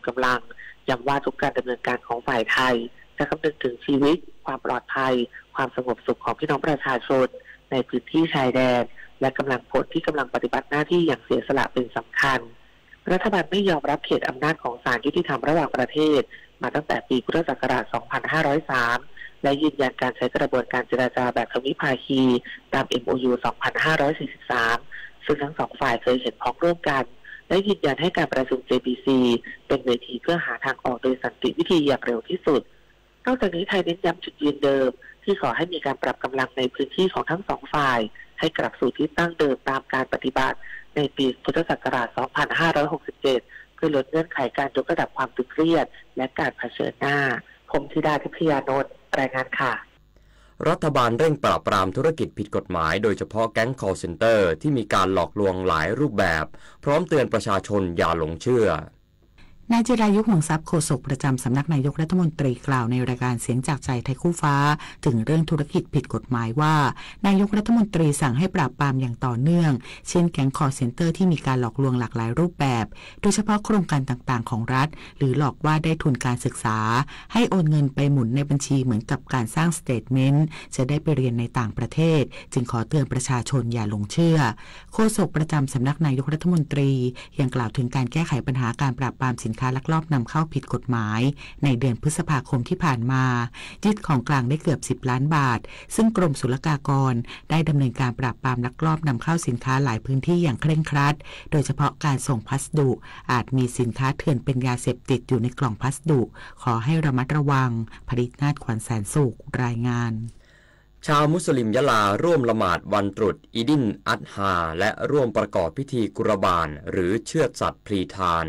กำลัง ย้ำว่าทุกการดำเนินการของฝ่ายไทย จะคำนึงถึงชีวิต ความปลอดภัย ความสงบสุขของพี่น้องประชาชน ในพื้นที่ชายแดน และกำลังพลที่กำลังปฏิบัติหน้าที่อย่างเสียสละเป็นสำคัญ รัฐบาลไม่ยอมรับเขตอำนาจของศาลยุติธรรมระหว่างประเทศ มาตั้งแต่ปีพุทธศักราช สองพันห้าร้อยสาม และยืนยันการใช้กระบวนการเจรจาแบบทวิภาคี ตาม เอ็ม โอ ยู สองพันห้าร้อยสี่สิบสาม ซึ่งทั้งสองฝ่ายเคยเห็นพ้องร่วมกัน และยืนยันให้การประชุม เจ บี ซี เป็นเวทีเพื่อหาทางออกโดยสันติวิธีอย่างเร็วที่สุด นอกจากนี้ไทยเน้นย้ำจุดยืนเดิม ที่ขอให้มีการปรับกำลังในพื้นที่ของทั้งสองฝ่าย ให้กลับสู่ที่ตั้งเดิมตามการปฏิบัติ ในปีพุทธศักราช สองพันห้าร้อยหกสิบเจ็ด เพื่อลดเงื่อนไขการยกระดับความตึงเครียด และการเผชิญหน้า พรหมธิดา ทิพยานนท์ รายงานค่ะ รัฐบาลเร่งปราบปรามธุรกิจผิดกฎหมาย โดยเฉพาะแก๊ง call center ที่มีการหลอกลวงหลายรูปแบบ พร้อมเตือนประชาชนอย่าหลงเชื่อ นายจิรายุ ห่วงทรัพย์ โฆษกประจำสำนักนายกรัฐมนตรี กล่าวในรายการเสียงจากใจไทยคู่ฟ้า ถึงเรื่องธุรกิจผิดกฎหมายว่า นายกรัฐมนตรีสั่งให้ปราบปรามอย่างต่อเนื่อง เช่นแก๊ง call center ที่มีการหลอกลวงหลากหลายรูปแบบ โดยเฉพาะโครงการต่างๆของรัฐ หรือหลอกว่าได้ทุนการศึกษา ให้โอนเงินไปหมุนในบัญชีเหมือนกับการสร้าง statement จะได้ไปเรียนในต่างประเทศ จึงขอเตือนประชาชนอย่าหลงเชื่อ โฆษกประจำสำนักนายกรัฐมนตรี ยังกล่าวถึงการแก้ไขปัญหาการปราบปรามสินค้าลักลอบนำเข้าผิดกฎหมาย ในเดือนพฤษภาคมที่ผ่านมา ยึดของกลางได้เกือบ สิบล้านบาท ซึ่งกรมศุลกากรได้ดำเนินการปราบปรามลักลอบนำเข้าสินค้าหลายพื้นที่อย่างเคร่งครัด โดยเฉพาะการส่งพัสดุ อาจมีสินค้าเถื่อนเป็นยาเสพติดอยู่ในกล่องพัสดุ ขอให้ระมัดระวัง ผลิตนาถ ขวัญแสนสุข รายงาน ชาวมุสลิมยะลาร่วมละหมาดวันตรุษอีดินอัดฮา และร่วมประกอบพิธีกุรบานหรือเชือดสัตว์พลีทาน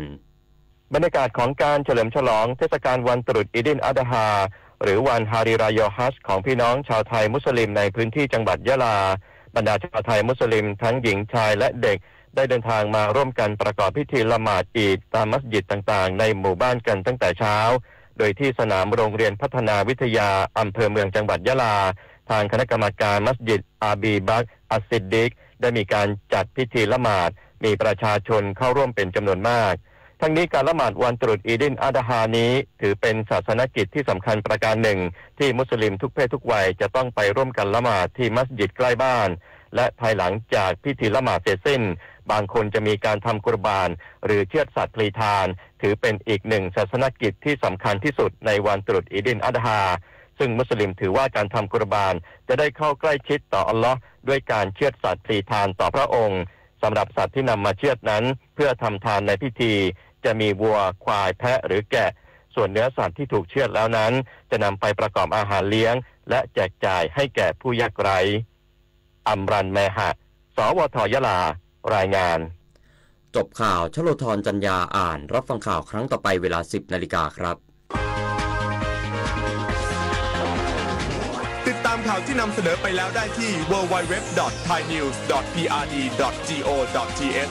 บรรยากาศของการเฉลิมฉลองเทศกาลวันตรุษอีดินอัดฮา หรือวันฮารีรายอฮัจญ์ของพี่น้องชาวไทยมุสลิมในพื้นที่จังหวัดยะลา บรรดาชาวไทยมุสลิมทั้งหญิงชายและเด็ก ได้เดินทางมาร่วมกันประกอบพิธีละหมาดอีดตามมัสยิดต่างๆในหมู่บ้านกันตั้งแต่เช้า โดยที่สนามโรงเรียนพัฒนาวิทยาอำเภอเมืองจังหวัดยะลา ทางคณะกรรมการมัสยิดอาบีบักร อัสซิดดิก ได้มีการจัดพิธีละหมาด มีประชาชนเข้าร่วมเป็นจำนวนมาก ทั้งนี้การละหมาดวันตรุษอีดินอัดฮานี้ ถือเป็นศาสนกิจที่สำคัญประการหนึ่ง ที่มุสลิมทุกเพศทุกวัยจะต้องไปร่วมกันละหมาดที่มัสยิดใกล้บ้าน และภายหลังจากพิธีละหมาดเสร็จสิ้น บางคนจะมีการทำกุรบาน หรือเชือดสัตว์พลีทาน ถือเป็นอีกหนึ่งศาสนกิจที่สำคัญที่สุดในวันตรุษอีดินอัดฮา ซึ่งมุสลิมถือว่าการทำกุรบาน จะได้เข้าใกล้ชิดต่ออัลลอฮ์ด้วยการเชือดสัตว์พลีทานต่อพระองค์ สำหรับสัตว์ที่นำมาเชือดนั้น เพื่อทำทานในพิธี จะมีวัว ควาย แพะ หรือแกะ ส่วนเนื้อสัตว์ที่ถูกเชือดแล้วนั้น จะนำไปประกอบอาหารเลี้ยง และแจกจ่ายให้แก่ผู้ยากไร้ อัมรัน แมฮะ สวท ยะลา รายงาน จบข่าว ชโลธร จันยาอ่าน รับฟังข่าวครั้งต่อไปเวลา สิบนาฬิกาครับ ติดตามข่าวที่นำเสนอไปแล้วได้ที่ ดับเบิลยู ดับเบิลยู ดับเบิลยู ดอท ไทยนิวส์ ดอท พีอาร์ดี ดอท จี โอ ดอท ที เอช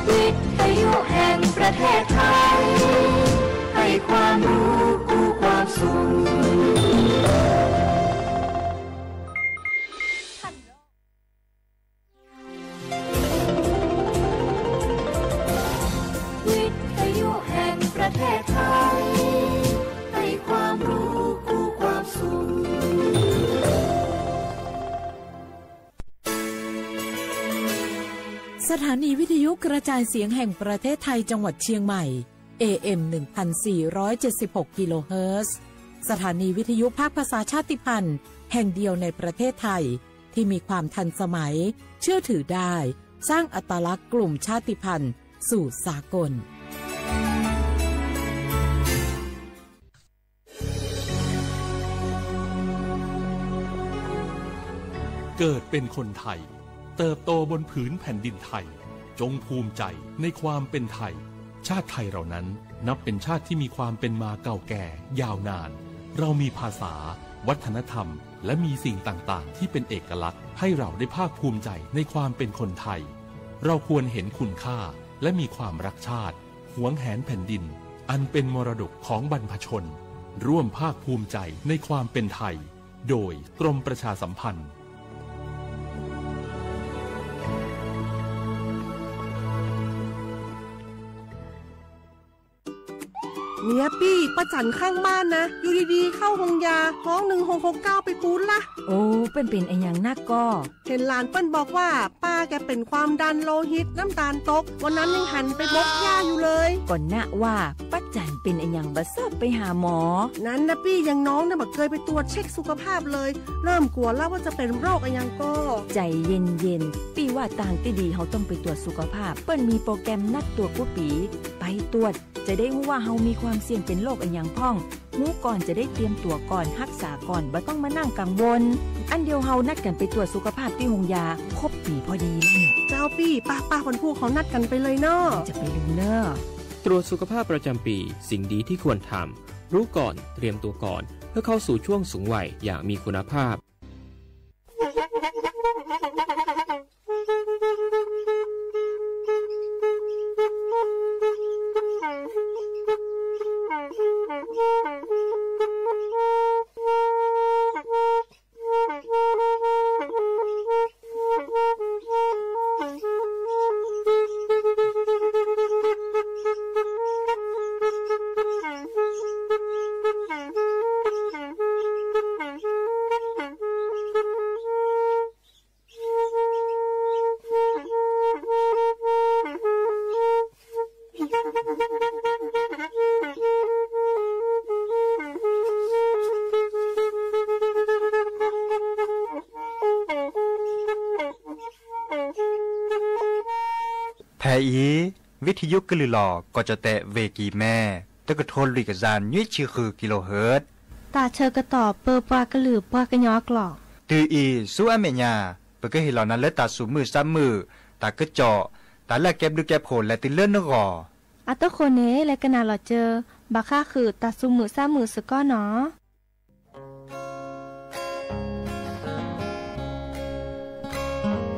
วิทยุแห่งประเทศไทย ให้ความรู้คู่ความสุข วิทยุแห่งประเทศไทย ให้ความรู้คู่ความสุข สถานีวิทยุกระจายเสียงแห่งประเทศไทยจังหวัดเชียงใหม่ เอ เอ็ม หนึ่งพันสี่ร้อยเจ็ดสิบหก กิโลเฮิรตซ์ สถานีวิทยุภาคภาษาชาติพันธุ์แห่งเดียวในประเทศไทย ที่มีความทันสมัย เชื่อถือได้ สร้างอัตลักษณ์กลุ่มชาติพันธุ์สู่สากล เกิดเป็นคนไทย เติบโตบนผืนแผ่นดินไทย จงภูมิใจในความเป็นไทย ชาติไทยเรานั้นนับเป็นชาติที่มีความเป็นมาเก่าแก่ยาวนาน เรามีภาษา วัฒนธรรม และมีสิ่งต่างๆ ที่เป็นเอกลักษณ์ ให้เราได้ภาคภูมิใจในความเป็นคนไทย เราควรเห็นคุณค่า และมีความรักชาติ หวงแหนแผ่นดิน อันเป็นมรดกของบรรพชน ร่วมภาคภูมิใจในความเป็นไทย โดยกรมประชาสัมพันธ์ เนี่ยปี้ ป้าจั๋นข้างบ้านนะ อยู่ดีๆ เข้าโฮงยา ร้องหนึ่งหกหกเก้าไปปู๊ดละ โอ้ เปิ้นเป๋นอะหยังนักก่อ เห็นหลานเปิ้นบอกว่า ป้าแกเป็นความดันโลหิต น้ำตาลตก วันนั้นยังหันไปบกหญ้าอยู่เลย ก่อนนะว่า ป้าจั๋นเป๋นอะหยังบ่ชอบไปหาหมอ นั้นนะปี้ อย่างน้องเนี่ยบ่เคยไปตรวจเช็คสุขภาพเลย เริ่มกลัวแล้วว่าจะเป็นโรคอะหยังก่อ ใจ๋เย็นๆ ปี้ว่าตางตี้ดีเฮาต้องไปตรวจสุขภาพ เปิ้นมีโปรแกรมนัดตรวจกู้ปี๋ ไปตรวจ จะได้ฮู้ว่าเฮามีความเสี่ยงเป็นโรคอะหยังพ่อง ฮู้ก่อนจะได้เตรียมตั๋วก่อน ฮักษาก่อน บ่ต้องมานั่งกังวล อั้นเดี๋ยวเฮานัดกั๋นไปตรวจสุขภาพตี้โฮงยา ครบปี๋พอดีแล้วเนี่ย เจ้าปี้ ป้าๆ วันพูกเฮานัดกั๋นไปเลยเนาะ จะไปลืมเน่อ ตรวจสุขภาพประจำปี สิ่งดีที่ควรทำ รู้ก่อน เตรียมตัวก่อน เพื่อเข้าสู่ช่วงสูงวัยอย่างมีคุณภาพ ဖဲအံၤ ဝံထံယုကလုာ်လီၤ ကီၢ်ကၠီၣ်တဲၣ် ဝ့ၢ်ကံၢ်မဲ တကထိလွံၢ်ကယၤနွံဆံဃု ကံလိဟၢၣ် တၢ်ဆၢကတီၢ် ပၢပှၤကလုာ်ပှၤကညီအကျိာ် တုၤအံၤဆူအမဲာ်ညါ ပကဟ့ၣ်လီၤနၤလၢတၢ်သူၣ်မုာ်သးမုာ် တၢ်ကစီၣ် တၢ်လၢအကဲဘျုးကဲဖှိၣ်လဲၤတုၤလၢနဂီၢ် အတဃိန့ၣ် လဲၤကနၣ်လီၤစၢၤ ဘၣ်ဃးဃုာ်တၢ်သူၣ်မုာ်သးမုာ်စ့ၢ်ကီးနီၤ.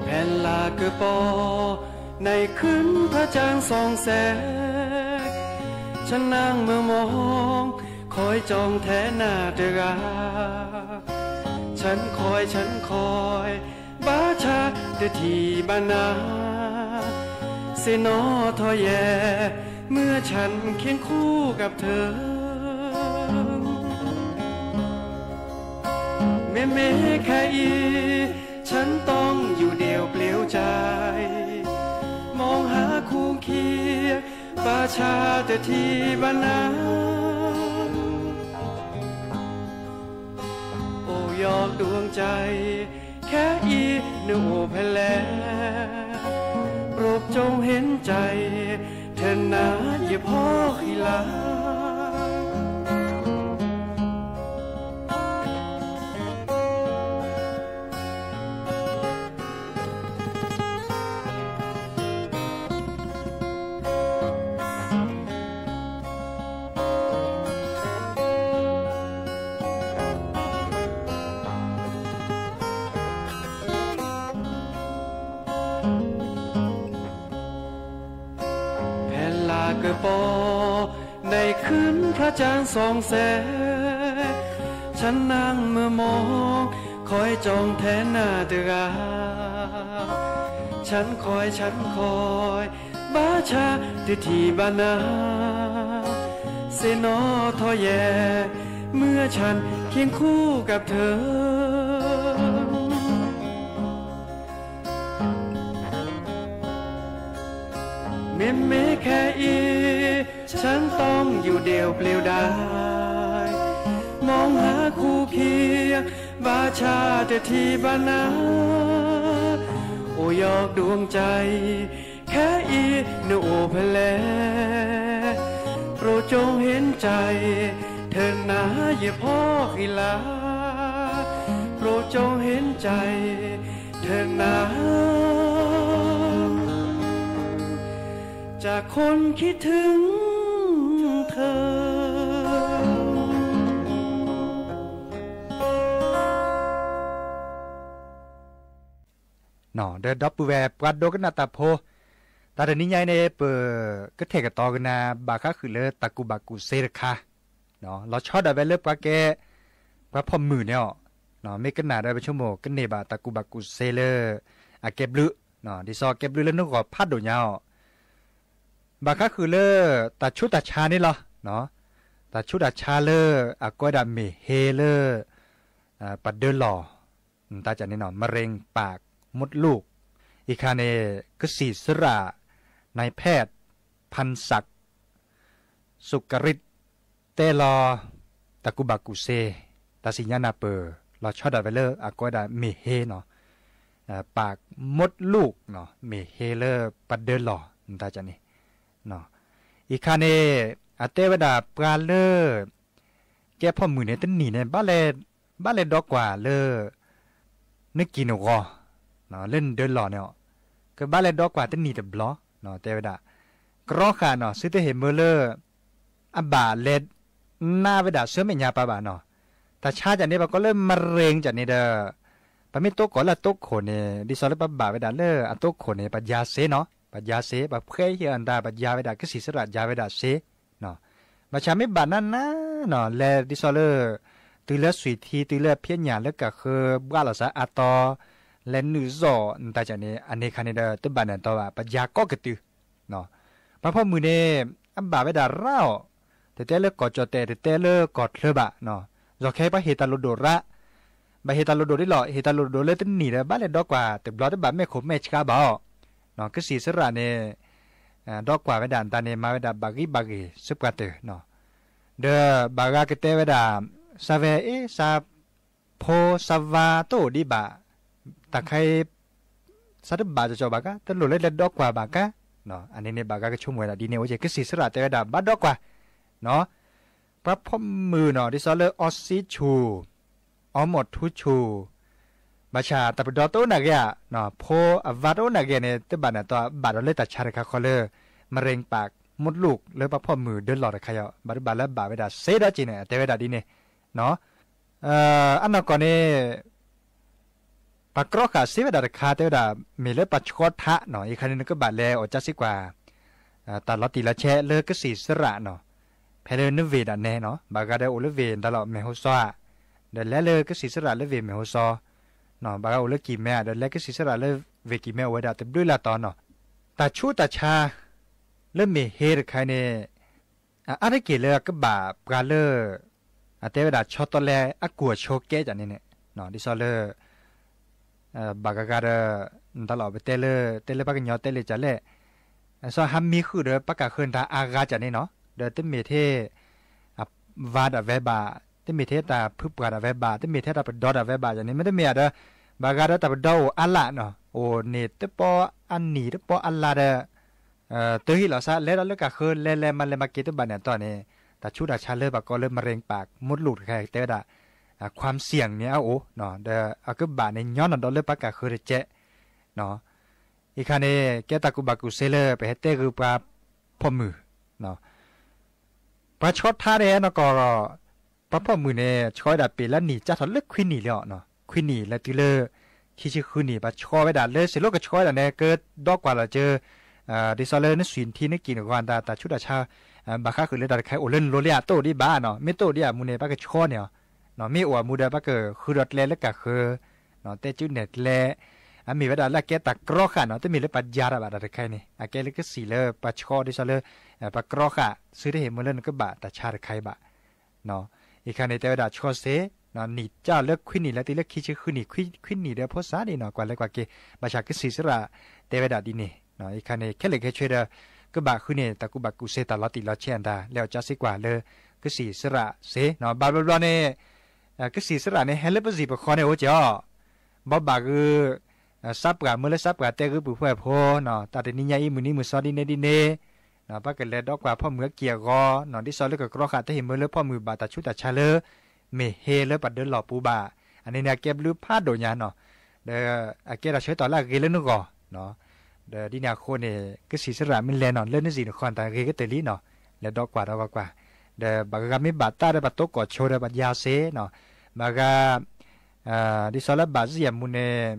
ဖဲလါကပီၤ ในคืนพระจันทร์ส่องแสง ฉันนั่งเมือมอง คอยจ้องแทนหน้าเธอรา ฉันคอย ฉันคอย บาชาเธอที่บ้านนา เสนอทอแย เมื่อฉันเคียงคู่กับเธอ เมเมแค่อี ฉันต้องอยู่เดี่ยวเปลี่ยวใจ มองหาคู่เคียง บาชาเธอที่บ้านนา โอ้ยอกดวงใจ แค่อีนึกโอแพแล โปรดจงเห็นใจ เธอหนาอย่าพอขีลา ဖဲလါကပီၤ ในคืนพระจันทร์ส่องแสง ฉันนั่งเมือมอง คอยจ้องแทนหน้าเธอรา ฉันคอย ฉันคอย บาชาเธอที่บ้านนา เสนอทอแย เมื่อฉันเคียงคู่กับเธอ เมเมแค่อี ฉันต้องอยู่เดี่ยวเปลี่ยวดาย มองหาคู่เคียง บาชาเธอที่บ้านนา โอ้ยอกดวงใจ แค่อีนึกโอแพแล โปรดจงเห็นใจ เธอหนาอย่าพอขีลา โปรดจงเห็นใจ เธอหนา จากคนคิดถึงเธอ ဒီးဒီပုၢ်ဝဲၢ်ပှၤဒိကနၣ်တၢ်ဖိ, တၢ်တနံၤညါအံၤန့ၣ် ပကထဲးကတီၤကနၣ် ဘၣ်ဃးဃုာ်လၢတၢ်ကူၣ်ဘၣ်ကူၣ်သ့တခါ, လီၤဆီဒၣ်ဝဲလၢပှၤကဲ ပှၤဖီၣ်မုၢ်န့ၣ်အီၤ, မ့ၢ်ကနၣ်ဒီးပဆိကမိၣ်ကန့ၢ်ဘၣ်တၢ်ကူၣ်ဘၣ်ကူၣ်သ့လၢ အကဲဘျုး, ဒ်သိးကဲဘျုးလၢနဂီၢ်ဖးဒိၣ်ညါအီၤ ဘၣ်ဃးဃုာ်လၢ တၢ်ဆူးတၢ်ဆါန့ၣ်လီၤ. တၢ်ဆူးတၢ်ဆါလၢအကိးဝဲဒၣ်မ့ၢ်ဟ့လၢ ပဒၢလီၢ် တၢ်န့ၣ်နီၤ มะเร็งปากมดลูก အံၤခါန့ၣ် ကစံၣ်စရၣ် นายแพทย์ พันศักดิ์ สุกฤทธิ์ တဲလီၤ တၢ်ကူၣ်ဘၣ်ကူၣ်သ့ တၢ်စံၣ်ညီၣ်နၢ်ပၢၢ် လီၤဆီဒၣ်ဝဲလၢအကိးဝဲဒၣ်မ့ၢ်ဟ့နီၤ ปากมดลูกနီၤ မ့ၢ်ဟ့လၢပဒၢလီၢ် တၢ်န့ၣ် အံၤခါန့ၣ် အတဲဝဲဒၣ်ပှၤလၢ ကဲဖီၣ်မုၢ်န့ၣ် တနံၣ်န့ၣ် ဘၣ်လဲၤဒီကွၢ်လၢ နကံၢ်နဂီၤ လၢနဒၢလီၢ်န့ၣ်အီၤ ကဘၣ်လဲၤဒီကွၢ်တနံၣ်တဘျီ တဲဝဲဒၣ် ကြီဃာ်နီၤ သုတဟ့ၣ်မၢလၢ အဘၣ်လဲၤ နါဝဲဒၣ်ဆူမဲာ်ညါပၢ်ဘၣ်နီၤ တၢ်ဆါတၢ်န့ၣ် ပှၤကိးလၢ มะเร็ง တၢ်န့ၣ်ဒီး ပမ့ၢ်တိကိးလၢအတိခိၣ်န့ၣ် ဒ်သိးလၢပဘၣ်ဝဲဒၣ်လၢအတိခိၣ်န့ၣ် ပယါစ့နီၤ ပယါစ့ ပဖှဲဟံၣ်အတၢ် ပယါဝဲဒၣ် ကစံၣ်စရၣ်ယါဝဲဒၣ်စ့ ဘၣ်ဆၣ်မ့ၢ်ဘၣ်နါနါနီၤ လဲၤဒ်သိးလၢ တုၤလၢစွံၣ်ထံ တုၤလၢဖံးညၣ်လၢကးဃၢ ဘှါလိာ်သးအါတီၤ လဲၤနုာ်စီၣ် တၢ်န့ၣ် အန့ၣ်ခါန့ၣ်ဒီး တဘၣ်နၢၤတီဘၣ် ပယါကိးကတုၤ ပှၤဖီၣ်မုၢ်န့ၣ် အဘၣ်ဝဲဒၣ်ရၣ်အီၤ တတဲလၢကီၢ်ကၠီၣ်တဲာ် တတဲလၢကီၢ်ချၢဘၣ် ယီၤခဲပှၤဟ့ၣ်တၢ်လိၣ်ဒိၣ်ရၣ် ဘၣ်ဟ့ၣ်တၢ်လိၣ်ဒိၣ်ဒ်လီၤ ဟ့ၣ်တၢ်လိၣ်ဒိၣ်လၢတနံၣ်ဒီး ဘၣ်လဲၤဒီကွၢ်တဘျီ တဘၣ်မဲာ်ခိၣ်မဲာ်ဆှးဘၣ်အီၤ ကစံၣ်စရၣ်န့ၣ် ဒီကွၢ်ဝဲဒၣ်တၢ်န့ၣ် မၤဝဲဒၣ်ဘၣ်ဂံၢ်ဘၣ်ဂ့ၤ ဆူပှၤတၢၢ် ဒီးဘၣ်ဂၤကတဲဝဲဒၣ် စးဝဲအ့ စးဖိစးဝါတအိၣ်ဒံးဘၣ် တၢ်ခါအံၤ စးတဘၣ်ကၠီကၠီဘၣ်ကါ တလိၣ်လၢလဲၤဒီကွၢ်ဘၣ်ကါ အန့ၣ်န့ၣ် ဘၣ်ဂၤကဆိကမိၣ်ဝဲဒၣ်ဒ်န့ၣ် အိၣ်က့ၤ ကစံၣ်စရၣ်တဲဝဲဒၣ် ဘၣ်ဒီကွၢ် ပှၤဖီၣ်မုၢ်နီၤ ဒ်သိးလၢအီစံဆူၣ် အီမိာ်ထူဆူၣ် ဘၣ်ဆၣ်တၢ်ပဒီတအိၣ်နာ်ဂ့ၤဧါ ဖိအဝါတအိၣ်နာ်ဂ့ၤန့ၣ် တဘၣ်နၢၤတီ ဘၣ်ဒီးလၢတၢ်ဆါတခါဃီလၢ มะเร็งปากมดลูก လၢပှၤဖီၣ်မုၢ်ဒၢလီၢ်တခါအံၤ ဘၣ်တဘၣ်လၢဘၣ်ဝဲဒၣ်စ့ဒီးက့ၤန့ၣ် တဲဝဲဒၣ်ဒ်န့ၣ် အနီၢ်ကီၢ်န့ၣ် ပှၤကြီဃာ်စ့ဝဲဒၣ်တခါ တဲဝဲဒၣ် မ့ၢ်လၢပှၤဆှီထးနီၤ အံၤခါန့ၣ် နကဘၣ်လဲၤအိၣ်ကၠါစ့ကွၢ် တၢ်လီၤတံၢ်လီၤဆဲးလၢကစံၣ်စရၣ်နီၤ ဖဲလၢနဝ့ၢ်ဒၣ်နဲနီၤ ဘၣ်ဂၤဒီးအိၣ်လၢဝ့ၢ်ဒၣ်လီၤ မဲာ်ဟိစီဧါ ဒီးလဲၤလၢကစံၣ်စရၣ်လၢဝ့ၢ်မဲာ်ဟိစီ ဘၣ်ဂၤအိၣ်လၢကံၢ်မဲဧါ ဒီးလဲၤကစံၣ်စရၣ်လၢဝ့ၢ်ကံၢ်မဲအိၣ်ဝဲဒၣ်တဘျုးလၢ်တီၤနီၤ တၢ်ဆူးတၢ်ဆါ လၢမ့ၢ်ဟ့တခါအံၤန့ၣ် အါတက့ၢ်လၢအကဘၣ်ပှၤလၢ အတဲဝဲဒၣ်ဆီတလဲအကူၣ်အဆိးကဲကန့ၣ်န့ၣ် ဒ်သိးလၢ ဘၣ်ဂၤဂၤဒီး နတၢ်လီၤပတဲလၢ တဲလၢပှၤကညီတဲလၢကလဲၣ် စီၤဟးမံဃုာ်ဒီးပှၤကၢ်ဃၢၤနတၢ်အါဂၤကန့ၣ်နီၤ ဒီးတမ့ၢ်ထဲ အဝၤဒၣ်ဝဲဘၣ် တမ့ၢ်ထဲတၢ်ဖုပှၢ်ဒၣ်ဝဲဘၣ် တမ့ၢ်ထဲတၢ်ပဒီဒၣ်ဝဲဘၣ်န့ၣ် မ့တမ့ၢ်ဒီး ဘၣ်ဂၤဒီးတၢ်ပဒီအိၣ်အါလၢ်နီၤ အိၣ်န့ၣ်တပီအနံၣ်တပီအလါဒီး တဟ့ၣ်လီၤစး လဲၤဒီးလၢကၢ်ဃၢၤ လဲၤလဲၤမၤလဲၤမၤက့ၤတဘၣ်နၢၤတီၢ်န့ၣ် တၢ်ဆူးတၢ်ဆါလၢပှၤကိးလၢ มะเร็งปากมดลูก တခါ တဲဝဲဒၣ် ความเสี่ยงန့ၣ်အအိၣ် ဒီးအကဘၣ်န့ၣ် ညီနုၢ်ဒီးလၢပှၤကၢ်ဃၢၤတကဲး အံၤခါန့ၣ် ကဲတၢ်ကူၣ်ဘၣ်ကူၣ်စ့လၢ ပဟဲတဲဂုာ်ပှၤဖီၣ်မုၢ် ပှၤဆှီထးန့ၣ်နီၢ်ကီၢ် ပှၤဖီၣ်မုၢ်န့ၣ် ဆှီဝဲဒၣ်ပ့ၤလၢနံၣ်ကၢ်ထီၣ်လၢခွံနံၣ်လံအီၤ ခွံနံၣ်လၢတုၤလၢ ခံဆံဃုနံၣ် ပှၤဆှီဝဲဒၣ်လၢစ့ၢ်လီၤကဆှီဝဲဒၣ်န့ၣ် ကဒီကွၢ်လီၤကၢ ဒ်သိးလၢနစွံၣ်ထံနကံၢ်နဂီၤတၢ် တၢ်ဆူးတၢ်ဆါ ဘၣ်ဃးဃုာ်လၢတၢ်တခါအံၤအိၣ်လၢနလိၤလံဧါ တအိၣ်ဒံးဘၣ်နီၤ မ့ၢ်တအိၣ်ဒံးဧါမူန့ၣ် ပှၤကဆှီန့ၣ်အီၤ မ့ၢ်အိၣ်အမူဒီး ပှၤကဃုဒီးကျဲလၢကၢ်ဃၢၤ တဲကၠူနဲၣ်ကျဲ အမ့ၢ်ဝဲဒၣ်လၢအကဲတၢ်ကြီဃာ်နီၤ တမ့ၢ်လၢပှၤယါတၢ်ဘၣ်တၢ်တခါအံၤန့ၣ် အကဲလၢကစံၣ်လၢပှၤဆှီဒ်သိးလၢ ပှၤကြီဃာ် သုတဟ့ၣ်မၢလၢနကဘၣ်တၢ်ဆါတခါအံၤဘၣ် အံၤခါန့ၣ် တဲဝဲဒၣ်ဆှီစ့ နံၣ်ကၢ်လၢခွံနံၣ်လၢတုၤလၢခံဆံဃုနံၣ် ခွံနံၣ်ဒီးဖိစးဒ်နီၤ ကွၢ်လဲၤကွၢ်က့ၤ ဘၣ်ဆၣ်ကစံၣ်စရၣ် တဲဝဲဒၣ်ဒ်န့ၣ် အံၤခါန့ၣ် ခဲလၢာ်ခဲဆ့ဒီး ကဘၣ်ဃုန့ၢ် တၢ်ကူၣ်ဘၣ်ကူၣ်စ့တၢ်လီၤတံၢ်လီၤဆဲးအတၢ် လဲၤအိၣ်ကၠါစ့ကွၢ်လၢ ကစံၣ်စရၣ်စ့ ဘၣ်ဘျီဘျီန့ၣ် ကစံၣ်စရၣ်န့ၣ် ဟဲလၢပစံၣ်ပဃီန့ၣ်အိၣ်က့ၤအီၤ ဘီဘၣ်ဂုာ် စးပှၢ်မၢလၢစးပှၢ်တဲဂုာ်ပုၢ်ဖိဝဲၢ်ဖိနီၤ တၢ်တနံၤညါအံၤ မုၢ်နံၤမုၢ်သီဒ်န့ၣ်ဒ်န့ၣ် ပှၤကလဲၤဒီကွၢ်ဖီၣ်မုၢ်အက့ၢ်အဂီၤနီၤ ဒ်သိးလၢကကြီဃာ်တဟ့ၣ်မၢလၢဖီၣ်မုၢ်ဘၣ်တၢ်ဆူးတၢ်ဆါလၢ မ့ၢ်ဟ့လၢပှၤဒၢလီၢ်ပူၤဘၣ် အန့ၣ်န့ၣ် အကဲဘျုးဖးဒိၣ်ညါနီၤ ဒီးအကဲတၢ်ဆၢကတီၢ်လၢအဂ့ၤလၢနဂီၢ် ဒီးဒ်န့ၣ်အဃိန့ၣ် ကစံၣ်စရၣ်မ့ၢ်လဲၤနီၤ လၢနစံၣ်နဃီတၢ်ဂ့ၤကတၢၢ်လံနီၤ လဲၤဒီကွၢ်ဒီကွၢ်ကွၢ် ဒီးဘၣ်ဂၤဂၤမ့ၢ်ဘၣ်တၢ်ဒီးပှၤတိကိၢ်ဆိဒီးပှၤယါစ့နီၤ ဘၣ်ဂၤ ဒ်သိးလၢဘၣ်စံၣ်အမူန့ၣ်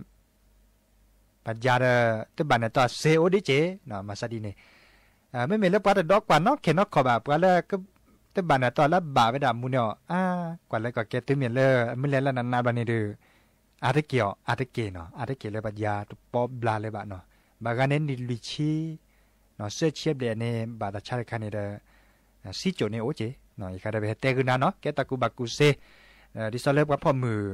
ပှၤယါဒီး တဘၣ်နၢၤတီၢ်စ့အိၣ်ဒ်က့ၤ မၤစးဒ်န့ၣ် မ့မ့ၢ်လၢပှၤတဒီကွၢ်နီၢ်ခဲနီၢ်ခီဘၣ် ပှၤလၢ တဘၣ်နၢၤတီၢ်လၢဘၣ်ဝဲဒၣ်မူန့ၣ်အီၤ အါ ကွၢ်လဲၤကွၢ်က့ၤတုၤမ့ၢ်လၢ မ့ၢ်လဲၤလၢနးနးဘျီန့ၣ်ဒီး အါတက့ၢ်အီၤ အါတက့ၢ်နီၤ အါတက့ၢ်လၢပှၤယါတပီဘျါလၢၤဘၣ်နီၤ ဘၣ်ဂၤန့ၣ်နံၣ်လွံၢ်ဆံ စဲဆံဘျဲၣ်န့ၣ် ဘၣ်တၢ်ဆါတခါန့ၣ်ဒီး စံကၠိၣ်န့ၣ်အိၣ်က့ၤ ယခါဒီးပဟဲတဲဂုာ်နၤနီၤ ကဲတၢ်ကူၣ်ဘၣ်ကူၣ်စ့ ဒ်သိးလၢပှၤဖီၣ်မုၢ်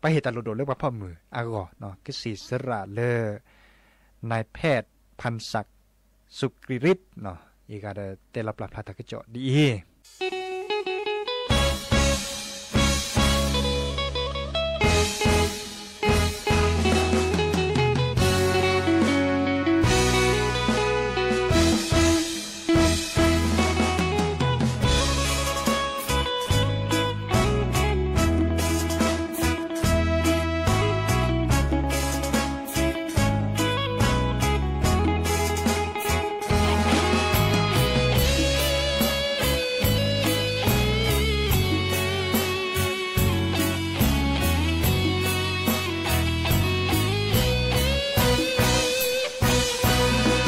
ပှၤဟ့ၣ်တၢ်လိၣ်ဒိၣ်လၢပှၤဖီၣ်မုၢ်အဂီၢ် ကစံၣ်စရၣ်လၢ นายแพทย์ พันศักดิ์ สุกิริต ယဂၤဒီးတဲလီၤပျၢ်ဖျါတၢ်ကစီၣ်ဒ်အံၤ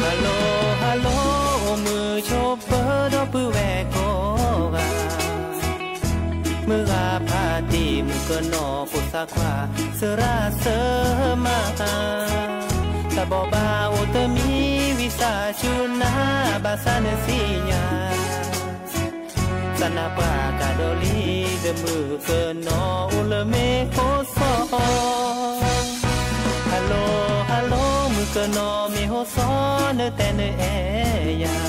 Hello hello အိၣ်မုာ်ဆိးပၢၤဒီပုၢ်ဝဲၢ်ကိးဂၤ မုၢ်ဂၤဖးတံၢ်မုၣ်ကနီၤဖိသၣ်ခွါ စရၣ်စၢမၤ တၢ်ဘိးဘၣ်အိၣ်တမံၤဝံသးစူၤနၤ ဘၣ်ဆၣ်နသ့ၣ်ညါ သးနၢ်ပှၢ်ကဒီးလံ ဒီးမုၣ်ကနီၤအိၣ်လၢမ့ၢ်ဖိစီ Hello hello မုၣ်ကနီၤမ့ၢ်ဟိစီ နတဲနအဲၣ်ယၤ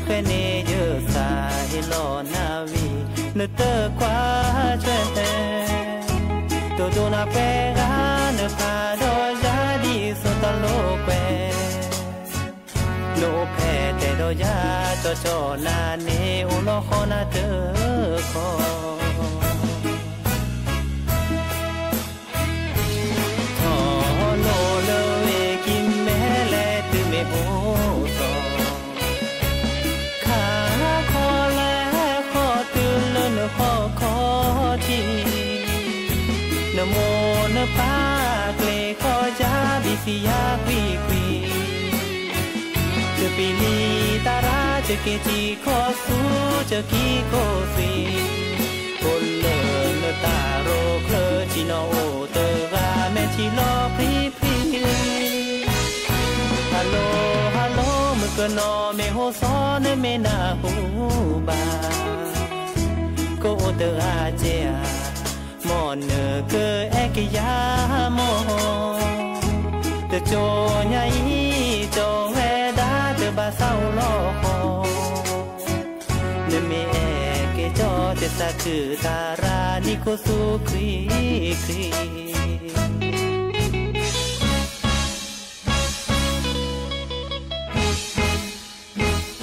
ဃဲန့ၣ်ယသးဟ့ၣ်လီၤနၤဝံၤ နတကွၢ်ထွဲ တိၢ်ဒိၣ်နၤပှဲၤဂၤ နဖးဒီးယၤဒ်သိးတၢ်လိာ်ကွဲ နအိၣ်ဖဲတဲဒီးယၤ ကၠီကၠီနၤန့ၣ် အိၣ်လီၤဃီနၤတခီ ထီၣ်လိၣ်လၢဝ့ၢ်ကံၤမဲလဲၣ် တုၤမ့ၢ်အိၣ်သီ ခါခီလဲၤဃီတုၤလၢနဟီၣ်ခီထံး နမိၢ်နပၢ်ကျဲၤဃီယၤ ဘံၣ်သံယၤကွံာ်ကွံာ် တပံၤလံတၢ်ရၣ် တက့ၤထံကီၢ်သူ တက့ၤကီၢ်သွံၣ် အိၣ်လၢနတၢ်ရိၤချၢ ထံနီၤအိၣ်တဂၤ မဲာ်ထံလီၤပြံပြံ Hello hello မုၣ်ကနီၤမ့ၢ်ဟိစီ နမ့ၢ်နၢ်ဟူဘၣ် ကအိၣ်တဂၤကဲဧါ မ်နကအဲၣ်ကယၤမီၢ် တကၠိညါအံၤ ကၠီဝဲဒၣ်တဘၣ်သးအိၣ်လီၤဃီ နမ့ၢ်အဲၣ်က့ၤကၠီ တသးခုတၢ်ရၣ် နံၤခ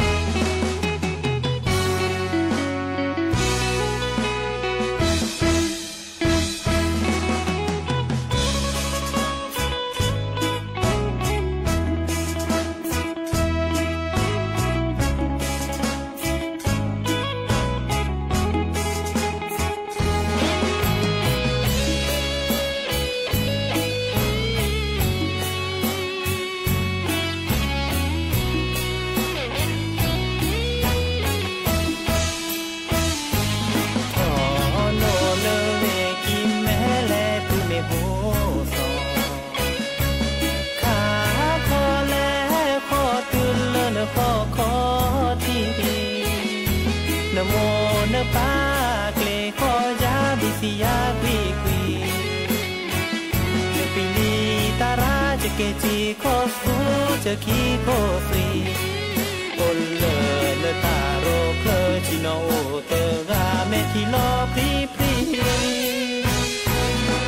ိၣ်သူခွံခွံထီၣ်လိၣ်လၢဝ့ၢ်ကံၤမဲလဲၣ် တုၤမ့ၢ်အိၣ်သီ ခါခီလဲၤဃီတုၤလၢနဟီၣ်ခီထံး နမိၢ်နပၢ်ကျဲၤဃီယၤ ဘံၣ်သံယၤကွံာ်ကွံာ် တပံၤလံတၢ်ရၣ် တက့ၤထံကီၢ်သူ တက့ၤကီၢ်သွံၣ် အိၣ်လၢနတၢ်ရိၤချၢ ထံနီၤအိၣ်တဂၤ မဲာ်ထံလီၤပြံပြံ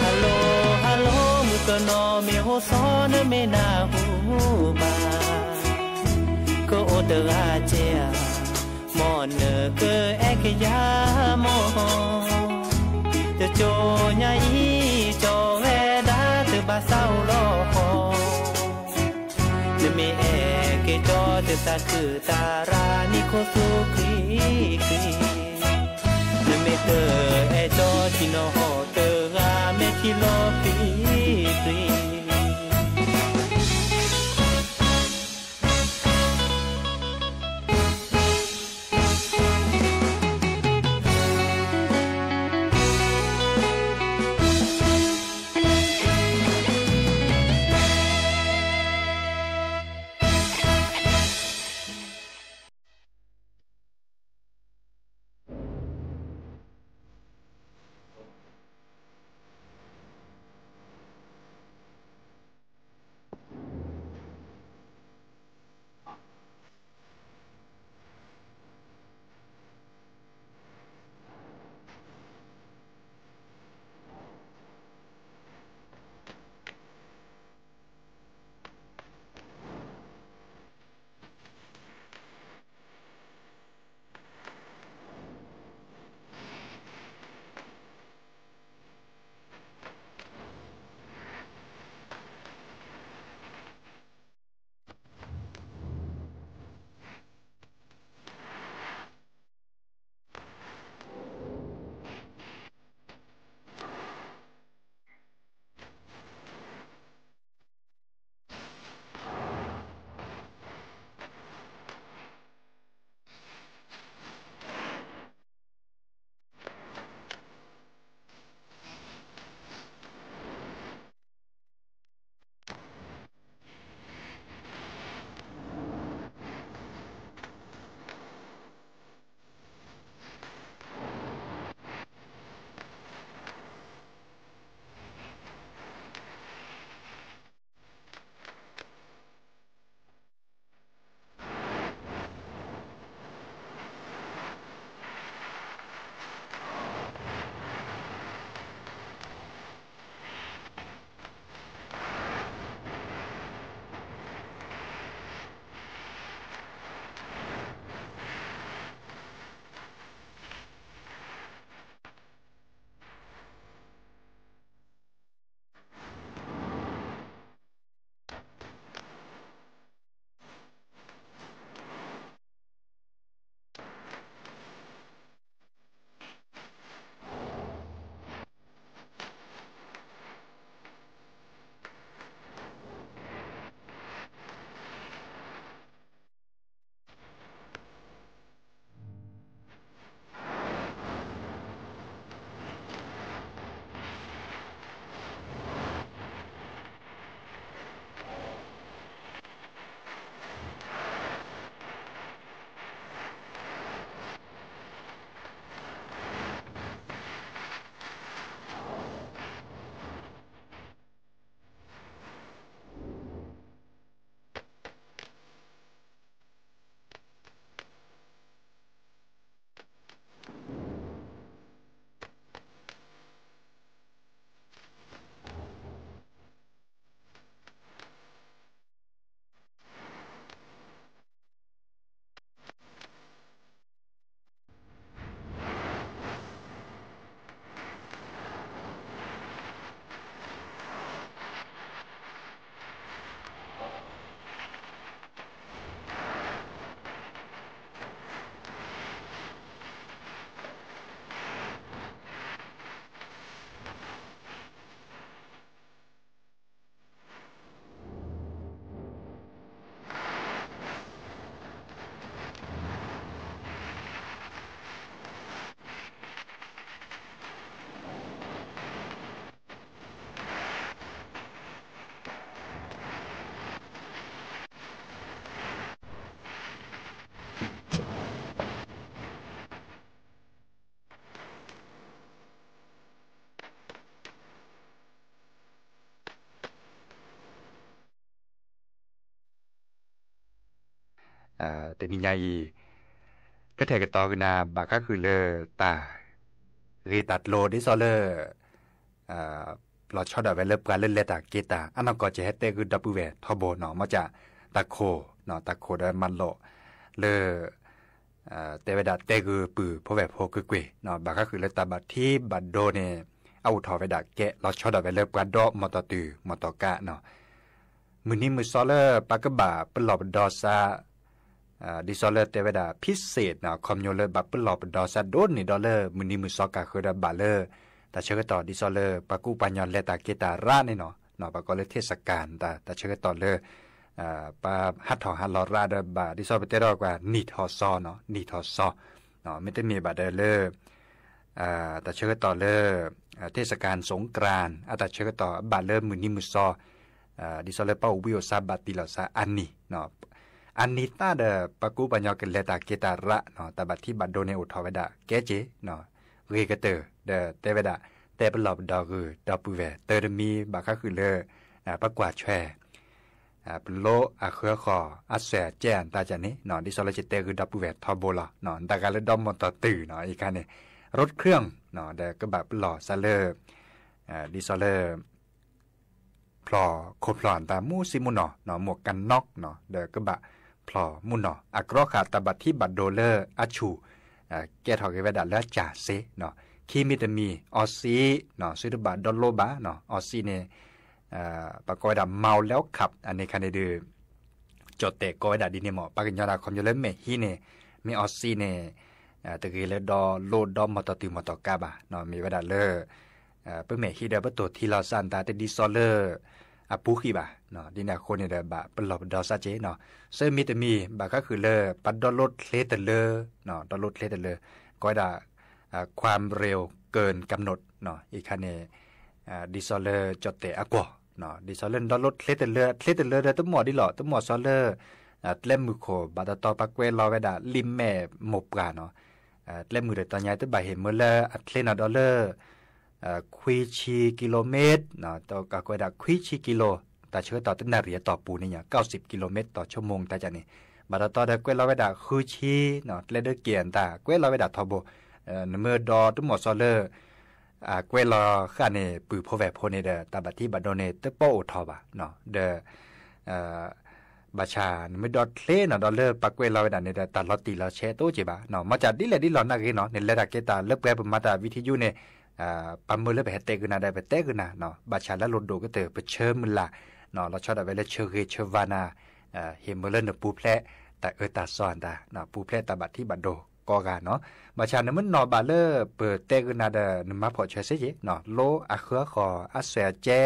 Hello hello မုၣ်ကနီၤမ့ၢ်ဟိစီ နမ့ၢ်နၢ်ဟူဘၣ် ကအိၣ်တဂၤကဲဧါ မ်နကအဲၣ်ကယၤမီၢ် တကၠိညါအံၤ ကၠီဝဲဒၣ်တဘၣ်သးအိၣ်လီၤဃီ နမ့ၢ်အဲၣ်က့ၤကၠီ တသးခုတၢ်ရၣ် နံၤခိၣ်သူခွံခွံ နမ့ၢ်တအဲၣ်ကၠီ ထံနီၤဟီၣ်တဂၤ မဲာ်ထံလီၤပြံပြံ တနံၤညါအံၤ ကထဲးကတီၤကနၣ် ဘၣ်ဃးဃုာ်လၢတၢ်ဂ့ၢ်တၢ်ကျိၤဒ်သိးလၢ လီၤဆီဒၣ်ဝဲလၢပှၤလၢလဲၤတၢ်က့ၤတၢ် အနီၢ်ကီၢ်ကဟဲတဲဂုာ်ဒီပုၢ်ဝဲၢ်ထီဘိနီၤ, မ့ၢ်က တၢ်ခိၣ်, တၢ်ခိၣ်ဒီးမၤလိာ်လၢ တဲဝဲဒၣ်တဲဂုာ်ပုၢ်ဖိဝဲၢ်ဖိကွ့ၢ်ကွ့ၢ်, ဘၣ်ဃးဃုာ်လၢတၢ်ဘၣ်ထံဘၣ်ဒိန့ၣ် အအိၣ်ထီၣ်ဝဲဒၣ်ကဲ လီၤဆီဒၣ်ဝဲလၢပှၤဒီမီၢ်တီၢ်တုၤမီၢ်တီၢ်ကးနီၤ. မုၢ်နံၤမုၢ်သီလၢပကဘၣ်ပလီၢ်ပဒီစါ ဒ်သိးလၢတဲဝဲဒၣ် ဖံစ့းနီၤ, ခီပညီလၢဘၣ်ပလီၢ်ပဒီစါဒိၣ်န့ၢ်ဒီးလၢမုၢ်နံၤမုၢ်သီကးဃၢဒီးဘၣ်လၢ တၢ်ဆၢကတီၢ်ဒ်သိးလၢပှၤကူပှၤညီလဲၤတၢ်က့ၤတၢ်ရၣ်န့ၣ်နီၤ, ပှၤကိးလၢ เทศกาล တၢ်ဆၢကတီၢ်လၢ ပှၤဟးထီၣ်ဟးလီၤရၣ်ဒီးဘၣ် ဒ်သိးပတဲထီၣ်ကွၢ် နံၣ်ထီၣ်စီနီၤ, နံၣ်ထီၣ်စီ, မ့တမ့ၢ်ဘၣ်ဒီးလၢ တၢ်ဆၢကတီၢ်လၢ เทศกาลสงกรานต์ အတၢ်ဆၢကတီၢ်ဘၣ်လၢမုၢ်နံၤမုၢ်သီ ဒ်သိးလၢပှၤအိၣ်ဘှံးအိၣ်သါဘၣ်တံၢ်လီၤသးအနံၤ, အနံၤသၣ်ဒီးပှၤကူပှၤညီကလဲၤတၢ်က့ၤတၢ်ရၣ်နီၤ, တၢ်ဘၣ်ထံဘၣ်ဒိန့ၣ်အိၣ်ထီၣ်ဝဲဒၣ်ကဲက့ၤ ဂ့ၤကတၢၢ် ဒီးတဲဝဲဒၣ် တဲပလီၢ်ပဒီဂုာ်ဒီပုၢ်ဝဲၢ် တၢ်တမံၤ ဘၣ်ဃးဃုာ်လၢ ပကွၢ်ဆွဲ ပလိအဃၢဃီၤ အစွဲၣ်အကဲအတၢ်ကန့ၣ် ဒ်သိးလၢယတဲဂုာ်ဒီပုၢ်ဝဲၢ်ထီဘိလီၤ, တၢ်ဂၤလၢဒီမီၢ်တီၢ်တုၤနီၤ အံၤခါန့ၣ် รถเครื่อง ဒီးကဘၣ်ပလီၢ်စးလၢ ဒ်သိးလၢ ဖျီၣ်ခိၣ်ဖျီၣ်အတၢ်မူစံမူနီၤ, မူကနီးနီၤ ဒီးကဘၣ်ဖျီၣ်မူနီၤ, အကြီဃာ်တၢ်ဘၣ်ထံဘၣ်ဒိလၢအဆူၣ် ကဲထီၣ်က့ၤဝဲဒၣ်လၢအကၢ်စ့နီၤ, ခံမံၤတမံၤ အီစံး သုတဘၣ်ဒီလိဘၣ်နီၤ, အီစံးန့ၣ် ပကိးဝဲဒၣ် မီၣ်လဲခးပ် အန့ၣ်ခါန့ၣ်ဒီး ကၠီၣ်တဲၣ်ကိးဝဲဒၣ်ဒ်န့ၣ်မ့ၢ် ပှၤကညီဒၣ်ခီပညီလၢမဲာ်ဟံးန့ၣ် မ့ၢ်အီစံးန့ၣ် တဂ့ၤလၢဒီလိဒီမီၢ်တီၢ်တုၤမီၢ်တီၢ်ကးဘၣ်, မ့ၢ်ဝဲဒၣ်လၢ ပမဲာ်ဟံးဒီးပတိၢ်ထံလီၤစၢ်တၢ်တဒ်သိးလၢ အပူၤဃံဘၣ်, ဒ်န့ၣ်အဃိန့ၣ်ဒီးဘၣ်ပလီၢ်ပဒီစးက့နီၤ, သၢမံၤတမံၤ ဘၣ်ဃးဃုာ်လၢပှၤဒီလိချ့တလၢ, ဒီလိချ့တလၢ ကိးဝဲဒၣ် ความเร็วเกินกำหนด အံၤခါန့ၣ် ဒ်သိးလၢကၠီၣ်တဲၣ်အကွီၢ်, ဒ်သိးလၢနဒီလိချ့တလၢ ချ့တလၢဒီးတမီၢ်ဒ်လီၤ, တမီၢ်စီလၢ ကျဲမုၢ်ခိၣ် ဘၣ်တတီပှၤကွဲးလီၤဝဲဒၣ် လံာ်မဲၢ်မိၢ်ပှၢ်နီၤ, ကျဲမုၢ်တတီၤညါ တဘၣ်ဟ့ၣ်မၢလၢအချ့နီၤဒီးလၢ ခွံဆံကံလိမ့ၢ်, ကကွဲးဒၣ်ခွံဆံကံလိ, တၢ်ဆၢကတီၢ်တနၣ်ရံၣ်အတီၢ်ပူၤန့ၣ် ကီၢ်စံးကံလိမ့ၢ်တီၢ်ဆိကမိၣ်တၢ်ကန့ၣ်, ဘၣ်တတီဒီးကွဲးလီၤဝဲဒၣ်ဃုဆံ, ကျဲဒၢက့ၤအတၢ်ကွဲးလီၤဝဲဒၣ်ထီဘိ, နမ့ၢ်ဒီတမီၢ်စီလၢ ကွဲးလီၤဃာ်န့ၣ် ပုၢ်ဖိဝဲၢ်ဖိန့ၣ်ဒီး တၢ်ဘၣ်ထံဘၣ်ဒိန့ၣ် တပိာ်အိၣ်ထီၣ်ဘၣ်, ဒီး ဘၣ်ဆၣ်နမ့ၢ်ဒီချ့နီၤဒီးလၢပှၤကွဲးလီၤဝဲဒၣ်န့ၣ်ဒီး တၢ်လီၤတံၢ်လီၤဆဲးတအိၣ်က့ၤဘၣ်, မ့ၢ်ကဒ်လဲၣ်ဒ်လဲၣ်နာ်ဂ့ၤနီၤ, နလဲၤတၢ်က့ၤတၢ်လၢပှဲၤပမၤတၢ်ဝံထံယူန့ၣ်, ပမၢလၢပဟဲတဲဂုာ်နၤဒီးပတဲဂုာ်နၤ, ဘၣ်ဆၣ်လၢအလိၣ်ဒိၣ်ကတၢၢ် ပဆၢမုၢ်လၢ်, လီၤဆီဒၣ်ဝဲလၢဆၢဂ့ၤဆၢဝါနၤ, ဟ့ၣ်မၢလၢနပူၤဖျဲးတၢ်အၢတၢ်သီအတၢ်, ပူၤဖျဲးတၢ်ဘၣ်ထံဘၣ်ဒိကိးဂၤနီၤ, ဘၣ်ဆၣ်နမ့ၢ်နီၣ်ဘၣ်လၢပတဲဂုာ်နၤဒီး နမၤဖှီၣ်ဆၢစ့ၢ်ကီး, လိအဃၢဃီၤ အစွဲၣ်အကဲ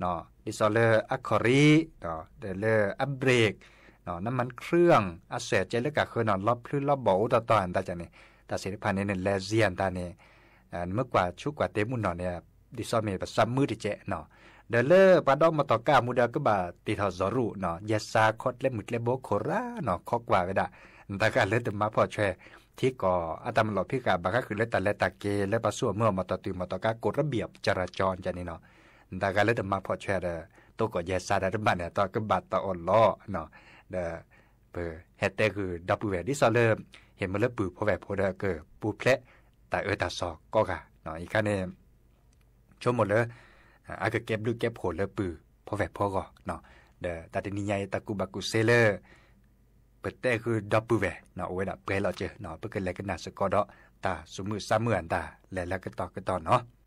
ဒ်သိးလၢအခီၣ်ရံၣ်, ဒီးလၢအဘြ့း, နမၤခရံၣ် အစွဲၣ်အကဲလၢကးဃၢနီၤ လီၤဖျုလီၤဘီၣ်အိၣ်တီတီအတၢ်န့ၣ်, တၢ်သ့ၣ်တဖၣ်န့ၣ် နလဲၤစံးအတၢ်န့ၣ်, နမ့ၢ်ကွၢ်ဆူကွၢ်တ့ၢ်မုၢ်နီၢ်န့ၣ်, ဒ်သိးမ့ၢ်ပသးမုာ်တကဲးနီၤ, ဒီးလၢပှၤဒီမီၢ်တီၢ်ကးအမူဒီးကဘၣ်တ့ၢ်ထီၣ်စီၤရူၣ်နီၤ, ယဲစါခီကျဲမုၢ်ကျဲဘိခိၣ်ရၣ်နီၤ ခိးကွၢ်ဝဲဒၣ်, နတဂၤလၢတမၤဖှီၣ်ဆၢ, ထံကီၢ်အတၢ်မၤလီၢ်ဖံးဃာ် ဘၣ်ဃးဃုာ်လၢတၢ်လဲၤတၢ်က့ၤလၢပှၤဆူၣ်အမုၢ်အမီၢ်တီၢ်တုၤမီၢ်တီၢ်ကး กฎระเบียบจราจรန့ၣ်နီၤ, နတဂၤလၢတမၤဖှီၣ်ဆၢဒီး တိၢ်ကီၢ်ယဲစါဒီးတဘၣ်န့ၣ် အတၢ်ကဘၣ်တၢ်အီၣ်လီၤ, ဒီး ပဟဲတဲဂုာ်ဒီပုၢ်ဝဲၢ် ဒ်သိးလၢ ဟ့ၣ်မၢလၢပုၢ်ဖိဝဲၢ်ဖိဒီးကပူၤဖျဲး တၢ်အၢတၢ်သီကိးဂၤ, အံၤခါန့ၣ် ဆိကမိၣ်လၢ အကကဲဘျုးကဲဖှိၣ်လၢပုၢ်ဖိဝဲၢ်ဖိအဂီၢ်, ဒီးတၢ်တနံၤညါအံၤ တၢ်ကူၣ်ဘၣ်ကူၣ်သ့လၢ ပတဲဂုာ်ဒီပုၢ်ဝဲၢ် အိၣ်ဝဲဒၣ်ပှဲၤလီၤစၢၤ, ပကလဲၤကနၣ်စ့ၢ်ကီးဒီး တၢ်သူၣ်မုာ်သးမုာ်အတၢ်လဲၤလၢကတီၢ်ကတီၢ်နီၤ.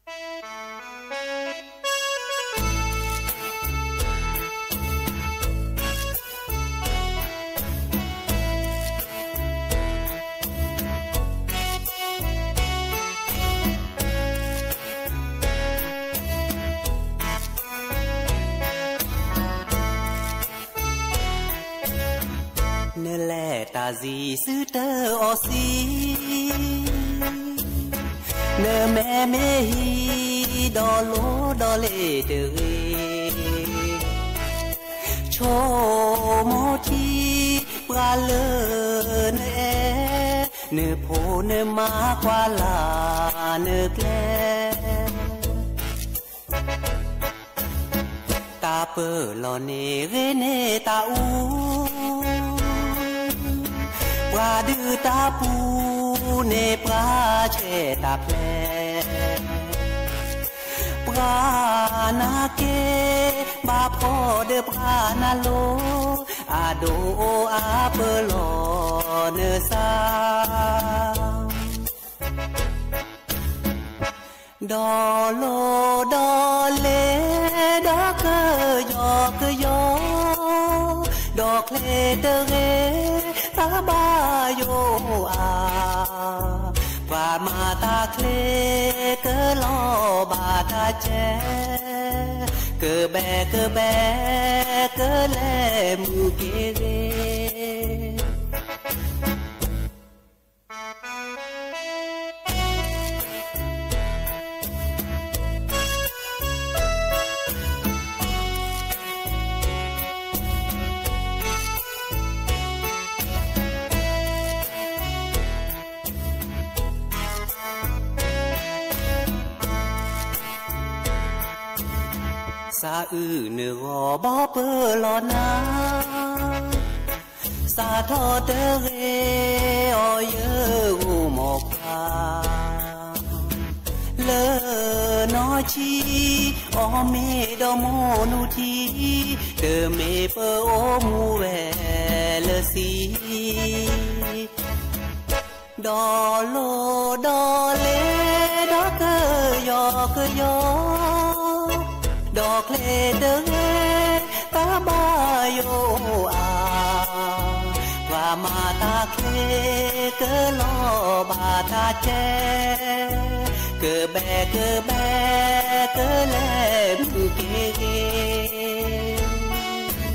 နလဲၤတၢ်စံးဆၢတၢ်အီၣ်စံး, နမဲာ်မ့ၢ်ဟံးဒီးလိဒီးလ့ၤတဂ့ၤ, ဆိကမိၣ်ထံပှၤလၢနအဲၣ်, နဖိနမါကွၢ်လၢ်နကျဲ, တၢ်ပၢလီၤန့ၣ်ဂ့ၤန့ၢ်တၢ်အူ တၢ်ဒုးတၢ်ပူၤန့ၣ်ပှၤဆဲးတၢ်ဖျဲး, ပှၤနာ်က့ၤ ဘၣ်ဖှီၣ်ဒီးပှၤနၢ်လိၤ, အဒိၣ်အါပလီၢ်နၢ်စၢ် ဒီးလိၣ်ဒီးလဲၤ ဒီးကယီကယီ, ဒီးချ့တဂ့ၤ တၢ်ဘၣ်ယိၣ်အါ, ပှၤမၤတၢ်ချ့ကလီၤဘၣ်တၢ်စဲး, ကဘဲကဘဲ ကလဲၤမုၢ်က့ၤဂ့ၤ စးအုၣ်နဂီၢ်ဘီပလီၢ်နၤ, စးထီၣ်တဂ့ၤအီၤယဂီၢ်မီၢ်ခွါ, လၢနီၢ်ဆံး အီၣ်မ့ၤဒီးမိၢ်နူထံ, တမ့ၢ်ပအိၣ်မူဝဲလၢသံ ဒီးလိၣ်ဒီးလဲၤ ဒီးကယီကယီ, ဒီးချ့တဂ့ၤ တၢ်ဘၣ်ယိၣ်အါ, ပှၤမၤတၢ်ချ့ကလီၤဘၣ်တၢ်စဲး, ကဘဲကဘဲ ကလဲၤမုၢ်က့ၤဂ့ၤ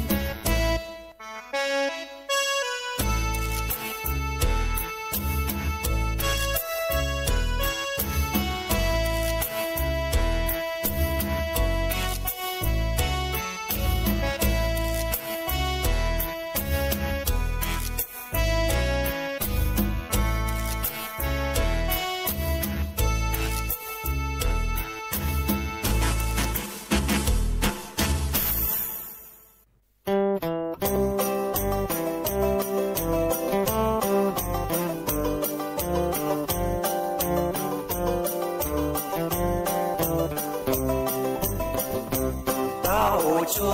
တၢ်အိၣ်ဆိ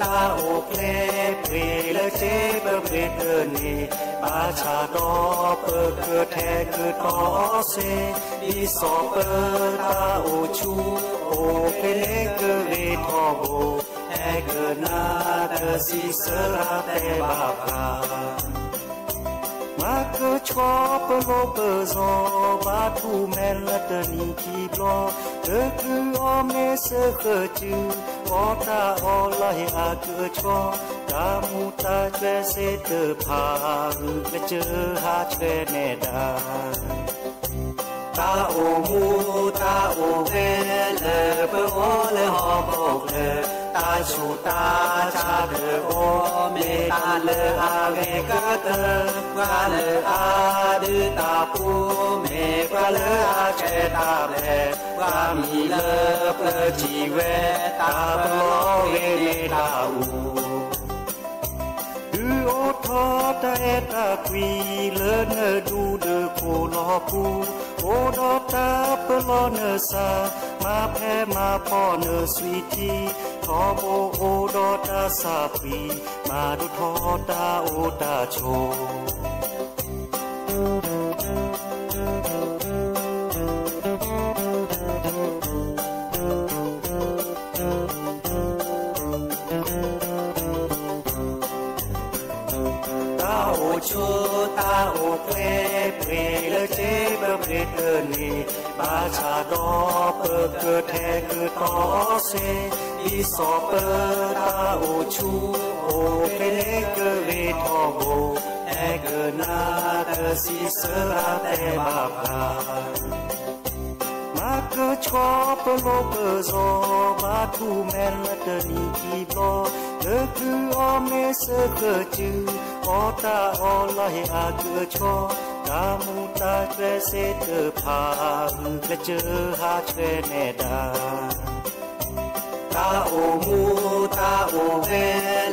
တၢ်အိၣ်ဖျဲး ပှ့ၤလၢစ့ပပှ့ၤတန့ၢ်, ဘၣ်ဆၣ်ဒီးပကထဲးကတီၤစ့, ဒ်စီၤပၢတၢ်အိၣ်ဆူၣ်, အိၣ်ဖျဲးန့ၣ်ကဂ့ၤထီဘိ, ဟဲကနၣ်တၢ်စံးဆၢလၢတဲဘၣ်ပှၤ မၤကဆှီပလိပစီၤ, ဘါထုကဖၣ်မဲာ်လၢတနံၤခံဘျီ, တချုးအီၤမ့ၢ်စၢဃၢၤစု, အီၣ်တၢ်အီလၢဟ့ၣ်အကဆှီ, တၢ်မူတၢ်စဲးစ့တဖၣ်, ဂုာ်ကစၢၢ်ဟးဆှဲးနဲၣ်ဒၣ် တၢ်အိၣ်မူ တၢ်အိၣ်ဝဲလၢပအိၣ်လၢဟီၣ်ခိၣ်ချၢ, တၢ်ဆူးတၢ်ဆါတအိၣ်, မ့ၢ်တၢ်လၢအဂ့ၤကတၢၢ်, ပှၤလၢအဒုးတၢ်ပူၤ, မ့ၢ်ပှၤလၢအဆဲးတၢ်ဖျဲး, ပှၤမံၤလၢပျၢၤထံဝဲ, တၢ်ပလီၢ်ဂ့ၤန့ၢ်တၢ်အူ ဒုးအိၣ်ထီၣ်တၢ်အဲၣ်တၢ်ကွံ လၢနဒူဒီးခိၣ်လီၤပူၤ, အိၣ်ဒီးတၢ်ပလီၢ်နၢ်စၢ်, မၤဖဲမၤဖီၣ်နၢ်စွံထံ, ထီဘိအိၣ်ဒီးတၢ်သးဖှံ, မၤဒိၣ်ထီၣ်တၢ်အိၣ်တၢ်ဆိး တၢ်အိၣ်ဆိ တၢ်အိၣ်ဖျဲး ပှ့ၤလၢစ့ပပှ့ၤတန့ၢ်, ဘၣ်ဆၣ်ဒီးပကထဲးကတီၤစ့, ဒ်စီၤပၢတၢ်အိၣ်ဆူၣ်, အိၣ်ဖျဲးန့ၣ်ကဂ့ၤထီဘိ, ဟဲကနၣ်တၢ်စံးဆၢလၢတဲဘၣ်ပှၤ မၤကဆှီပလိပစီၤ, ဘါထုကဖၣ်မဲာ်လၢတနံၤခံဘျီ, တချုးအီၤမ့ၢ်စၢဃၢၤစု, အီၣ်တၢ်အီလၢဟ့ၣ်အကဆှီ, တၢ်မူတၢ်စဲးစ့တဖၣ်, ဂုာ်ကစၢၢ်ဟးဆှဲးနဲၣ်ဒၣ် တၢ်အိၣ်မူ တၢ်အိၣ်ဝဲ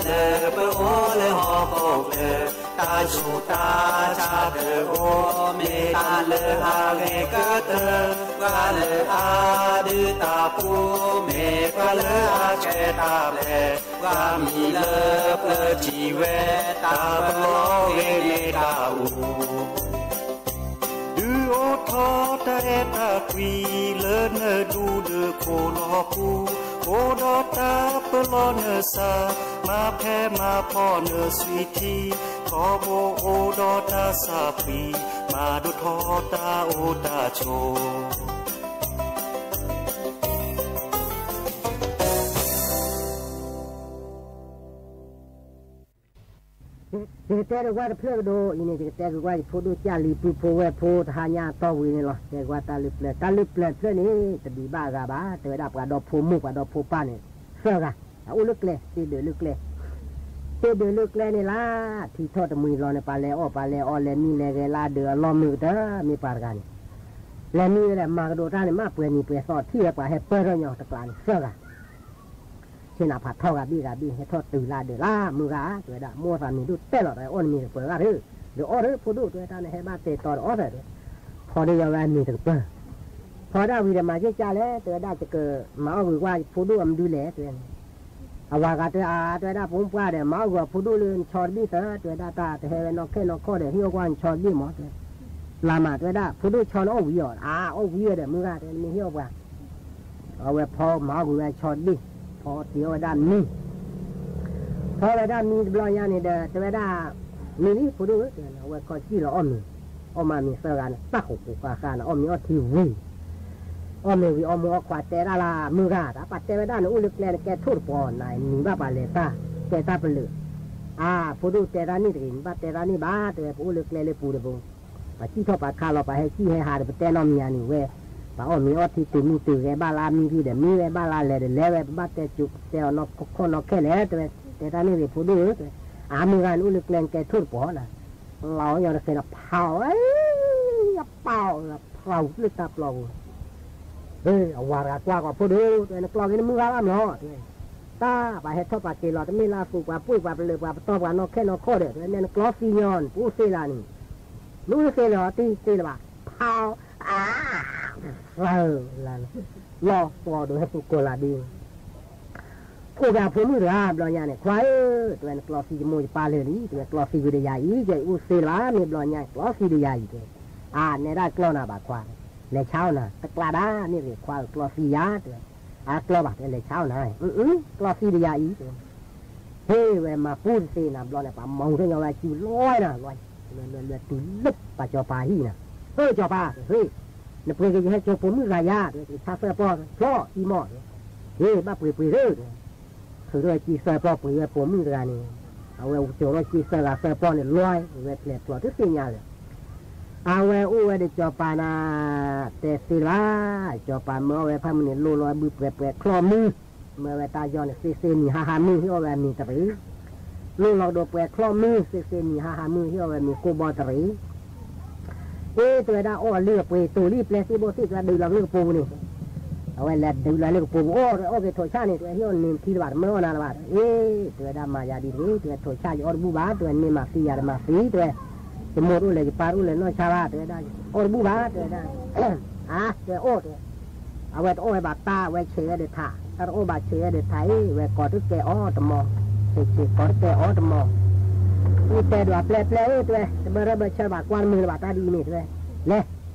လၢပအိၣ်လၢဟီၣ်ခိၣ်ချၢ, တၢ်ဆူးတၢ်ဆါတအိၣ် မ့ၢ်တၢ်လၢအဂ့ၤကတၢၢ်, ပှၤလၢအဒုးတၢ်ဖိ မ့ၢ်ပှၤလၢအဆှဲတၢ်ပျဲ, ပှၤမံၤလၢပျၢၤထံဝဲ တၢ်ပလီၢ်ဂ့ၤန့ၢ်တၢ်အိၣ် ဒုးအိၣ်ထီၣ်တၢ်အဲၣ်တၢ်ကွံ လၢနဒူဒီးခိၣ်လီၤပူၤ, အိၣ်ဒီးတၢ်ပလီၢ်နသး, မၤဖဲမၤဖီၣ်နစွံာ်ထံ, ထီဘိအိၣ်ဒီးတၢ်သးဖှံ, မၤဒိၣ်ထီၣ်တၢ်အိၣ်တၢ်ဆိး ယကတဲတကွၢ်တဖျၢၣ်ကဒီးအံၤန့ၣ် ယကတဲကကွၢ်ယဖိဒိၣ်ကၢ်လံၤ ပုၢ်ဖိဝဲၢ်ဖိ တဟါညါအတီၢ်ဝံၤန့ၣ်လီၤ. တဲကွၢ်တၢ်လၢပျၢၤ, တၢ်လၢပျၢၤတဖျၢၣ်န့ၣ် တဒံးဘၣ်အဂၤဘၣ်. တဲဝဲဒၣ်ပှၤဒီဖိမိၢ် ပှၤဒီဖိပၢ်န့ၣ် သၢဂၤ အအိၣ်လၢကျဲ, တ့ဒၢးလၢကျဲ, တ့ဒၢးလၢကျဲန့ၣ်လၢ ထံထီၣ်တမှံၤလီၤန့ၣ် ပှၤလဲၤအီၣ် ပှၤလဲၤအီ လဲၤမံလဲၤဂဲၤလၢဒၢးအလီၢ်မုာ်ကတၢၢ် မ့ၢ်ပှၤတဂၤန့ၣ် လဲၤမံဝဲလဲၤမၤကဒီးတၢ်န့ၣ် မ့ၢ်ပှဲၤနံၤပှဲၤသီ ထံၣ်ဝဲပှၤဟဲပၢၢ်ထီၣ်ညီတကျးန့ၣ် သၢဂၤ ဆ့ၣ်နၤဖးထီၣ်ဂၤဘ့ၣ်ဂၤဘ့ၣ် ဟဲထီၣ်တုၤလၢဒၢးလၢမုၢ်ဂၤ တဲဝဲဒၣ် မိၢ်သးမံၤဒိၣ်တဲလီၤ တၢ်အီၣ်နမံၤတကပၢၤဂၤဒီး ဒီးအီၣ်ဒီး ဖိဒိၣ်တဲဝဲတၢ်န့ၣ် ဟဲဘၣ်တဲာ်တီၤဒီးအီၣ်သၢဒီး ဖီဒိၣ်ယီၤဝဲအမံၤတကပၢၤ ဖီဒၣ်ဝံၤဒီးမၤယ့ၢ်ကၢ်လဲၣ် တဲဝဲဒၣ် ယကမၤအီၣ်ဂုာ်ကွၢ်ဖိဒိၣ်အမဒုလဲၣ် တဲဝဲန့ၣ် အဝၤဂၤတဲအါ တဲဝဲဒၣ် ပမ့ၢ်ပှၢ်ဒီး မၤအီၣ်ဂုာ်အဖိဒိၣ်လၢနဆီတဘ့ၣ်သၢ တဲဝဲဒၣ် တၢ်တဟဲဝဲနီၢ်ခဲနီၢ်ခီၣ်ဒီး ဟ့ၣ်အီၣ်ကွၢ်နဆီတဘ့ၣ်မး တဲ လၢ်မး တဲဝဲဒၣ် ဖိဒိၣ်ဆီန့ၣ်အီၣ်ဝံၤအီၤ အါ အီၣ်ဝံၤဝဲဒီး မုၢ်ဂၤ တဲ နမ့ၢ်ဟ့ၣ်အီၣ်ပှၤ အဝဲဖီမၤအီၣ်ဂုာ်ဝဲဆီတဘ့ၣ် ဖီတ့ၢ်အီၣ်ဝဲဒၣ်မံ ဖီဝဲဒၣ်မံတဘျီညါန့ၣ်ဒီး တဲဝဲဒၣ် မံလံ ဖိဒိၣ်ဧၢ တဲ အဝဲခီၣ်စံၣ်လီၤအီၣ်မ့ၤ အီၣ်မၤမ့ၤသၢဂၤန့ၣ် တၢ်ဃိးဃိးဃၣ်ဃၣ်န့ၣ် အီၣ်မ့ၤအီထံဝံၤ အီၣ်မ့ၤဝံၤအီၣ်မူအီခွါတဲဒၣ်လၢ မုၢ်ဂၤ တၢ်ပာ်တဲဝဲဒၣ်န့ၣ် အိၣ်လၢကျဲန့ၣ် ကဲထိၣ်တပီၤ နမံၤဘၣ်ပှၤလဲၤတၢ် တဲတၢ်ပလၢၢ် အါ ဖိဒိၣ်တဲတၢ်န့ၣ်တဂ့ၤ နဘၣ်တဲတၢ်န့ၣ်ဘၣ် တဲဝဲ ပအိၣ်လၢကျဲလၢပူၤတဘိ ပှၤစံၣ်ထီၣ်ပှၤခးလီၤ ပှၤဟဲစံၣ်ဟဲဟးဒီး ပတဲနီတမံၤဧါန့ၣ်ဝဲ ပှၤအီၣ်မ့ၤအီထံတုၤမုၢ်တုၤဂဲၤဘၣ်လၢအမံဖံဒီး မံဝဲဘၣ်လၢလဲၤဒီးလဲၤဝဲ ပဘၣ်တဲကၠိတဲအီၤနီၢ်ခီၣ်နီၢ်ခဲလဲၣ် တဲဝဲ တဲတၢ်န့ၣ်ဂ့ၤဖိဒိၣ်ဧၢ တဲဝဲ အါ မုၢ်ဂၤန့ၣ် အိၣ်လၢကျဲန့ၣ် ကဲထိၣ်တပီၤနၤ လီၤညီတဃဲဒီးဖးအီၤ အပာ်အီၤ ဖးအီၤလၢတၢ်ပျီပူၤ အဝၤတဂၤကွၢ်ကီးဖိဒိၣ် တဲဝဲ နကျီက့ၤနမုၢ်ဂၤဘၣ်မး တဲဝဲ တၢ်ပှၤဟဲထီၣ်ပှၤက့ၤလီၤ တမ့ၢ်လၢအသူးပှၤပှ့ၤပှၤပလၢၢ်ပှၤပတီၢ်ပှၤနီၢ်ခဲနီၢ်ခီၣ်ဒီး တဲဝဲ နဲနကျီသံညီနပအိၣ်သ့လၢန့ၣ် နအိၣ်သ့လၢၤအီၤတသ့လၢၤဘၣ် ဖးအီၤ အါ သၢလၢ လီၤပှီၤဒီးဟဲပူၤကိးလၢဒ့ အိၣ်က့ၤအဖိမုၣ်တဂၤဘျီညါန့ၣ် ခွါဧၢ တဲဝဲ နကျီသံယမိၢ်ယပၢ်လၢာ်လံ တဲဝဲ ကျီသံဝံၤဒီးယၤအံၤ ယအိၣ်သ့လၢၤဘၣ် မ့ၢ်ဘျီညါ ကျီသံဒီးယၤအံၤ တဲ အါ နဲဒၣ်ကျီနၤဘၣ်ခွါ လဲၤဆါအီၣ်နၤ တကျါဒၣ်န့ၣ်တဂ့ၤ ခွါဧၢ ကျီသံယၤ တဲဝဲ အါ ကျီဘၣ် တဲ လဲၤဆါအီၣ်နၤ အၢ အၢ ကျီသံဒီးယၤအံၤ တဲဝဲ ဟ့ၣ်ဝဲမၤပူတသ့နၤဘျီန့ၣ် ပှၤမၤဟူထီၣ်ညီဝဲစုလီနၤ လီ လွဲလွဲလွဲတုၤလၢပှၤစီၤပၤဟံၣ်နၤ အၢ စီၤပၤ ဟ့ၣ် နပှ့ၤက့ၤယဟဲကၠိပိာ်မုၣ်တဂၤယၤ တဲဝဲ ကဆါသၢပီၢ် ဖျီအံၤမီၢ် တဲဝဲ ဟ့ၣ် ဘၣ်ပှ့ၤပှ့ၤလၢ တဲဝဲ ထုးထီၣ်က့ၤသၢပီၢ်ပှ့ၤဝဲပိာ်မုၣ်တဂၤန့ၣ် အဝဲကၠိထီၣ်က့ၤသၢဂၤသၢပီၢ်န့ၣ် လွဲဝဲပျဲၢ်ဖျီတသ့ၣ်ညါလၢၤ အဝဲအိၣ်ဝဲဒီးစီၤပၤနၤ တဲသ့လၢၤဘၣ် စီၤပၤမၢအီၣ်ဝဲဖၣ်မုၢ်န့ၣ် လိၣ်လီၤဘုပှဲၤပှဲၤချီၣ်မုၢ် မၢဝဲတၢ်ယီၤန့ၣ် သ့သ့နံၤဟါဟါမုၢ် ဟ့ၣ်အီၣ်ဝဲအမံၤတရံး လိၣ်လီၤကဒီးပှဲၤချီၣ်မုၢ် သ့သ့နံၤဟါဟါမုၢ် ဟ့ၣ်အီၣ်ဝဲမံၤကိၢ်ဘီတရံး အ့ တဲဝဲဒၣ်အီၣ်လၢအပှ့ၤ တိၤလံပျဲသ့ၣ်ဘိသ့ၣ် တဲဝဲဒုးလီၤလၢကပိာ်ပူၤန့ၣ် အဝဲလဲၤဒုးလီၤလၢကပိာ်ပူၤ အီၣ် တဲဝဲအီၣ်က့ၤထိးဆၣ်န့ၣ် တဲဝဲ ဟ့ၣ်အီၣ်န့ၢ်ထံလၢၤဘၣ် တမၢအီၣ်နၤလၢၤဘၣ် အ့ တဲဝဲဒၣ်မၤယၤဒ်တဂ့ၤ တဲဝဲထိးဆၣ်ယအီၣ်တဘူၣ်ဘၣ် တဲဝဲမ့ၢ်မၤသံယၤဒီးမၤသံ တဲဝဲ ယမိၢ်တအိၣ်လၢၤယပၢ်တအိၣ်လၢၤနီၢ်ဆါဘၣ် တဲဝဲဒၣ် အီၣ်တဘူၣ်ဘၣ် တဲဝဲဒၣ် အါ တဲဝဲအီၣ် တဲဝဲ အဝဲတအီၣ်ဝဲဘၣ်တၢ် အဝဲဆဲးဝဲဒီးထး တၢ်တအီၣ်ဘၣ်ဆဲးဝဲဒီးထး အ့ ဝဲကိးတကဲအီၤတမီၤ ဆဲးဆဲးကိးတကဲအီၤတမီၤ အံၤတဲဒွးပျဲၢ်ပျဲၢ်ဧၢ တဲဝဲ တဘၢရဲၣ်ဘၢဆၢဘၣ်ကွၢ်တမုာ်လၢၤဘၣ်တၢ်ဒ်အံၤန့ၣ် တဲဝဲ လဲၤ လဲ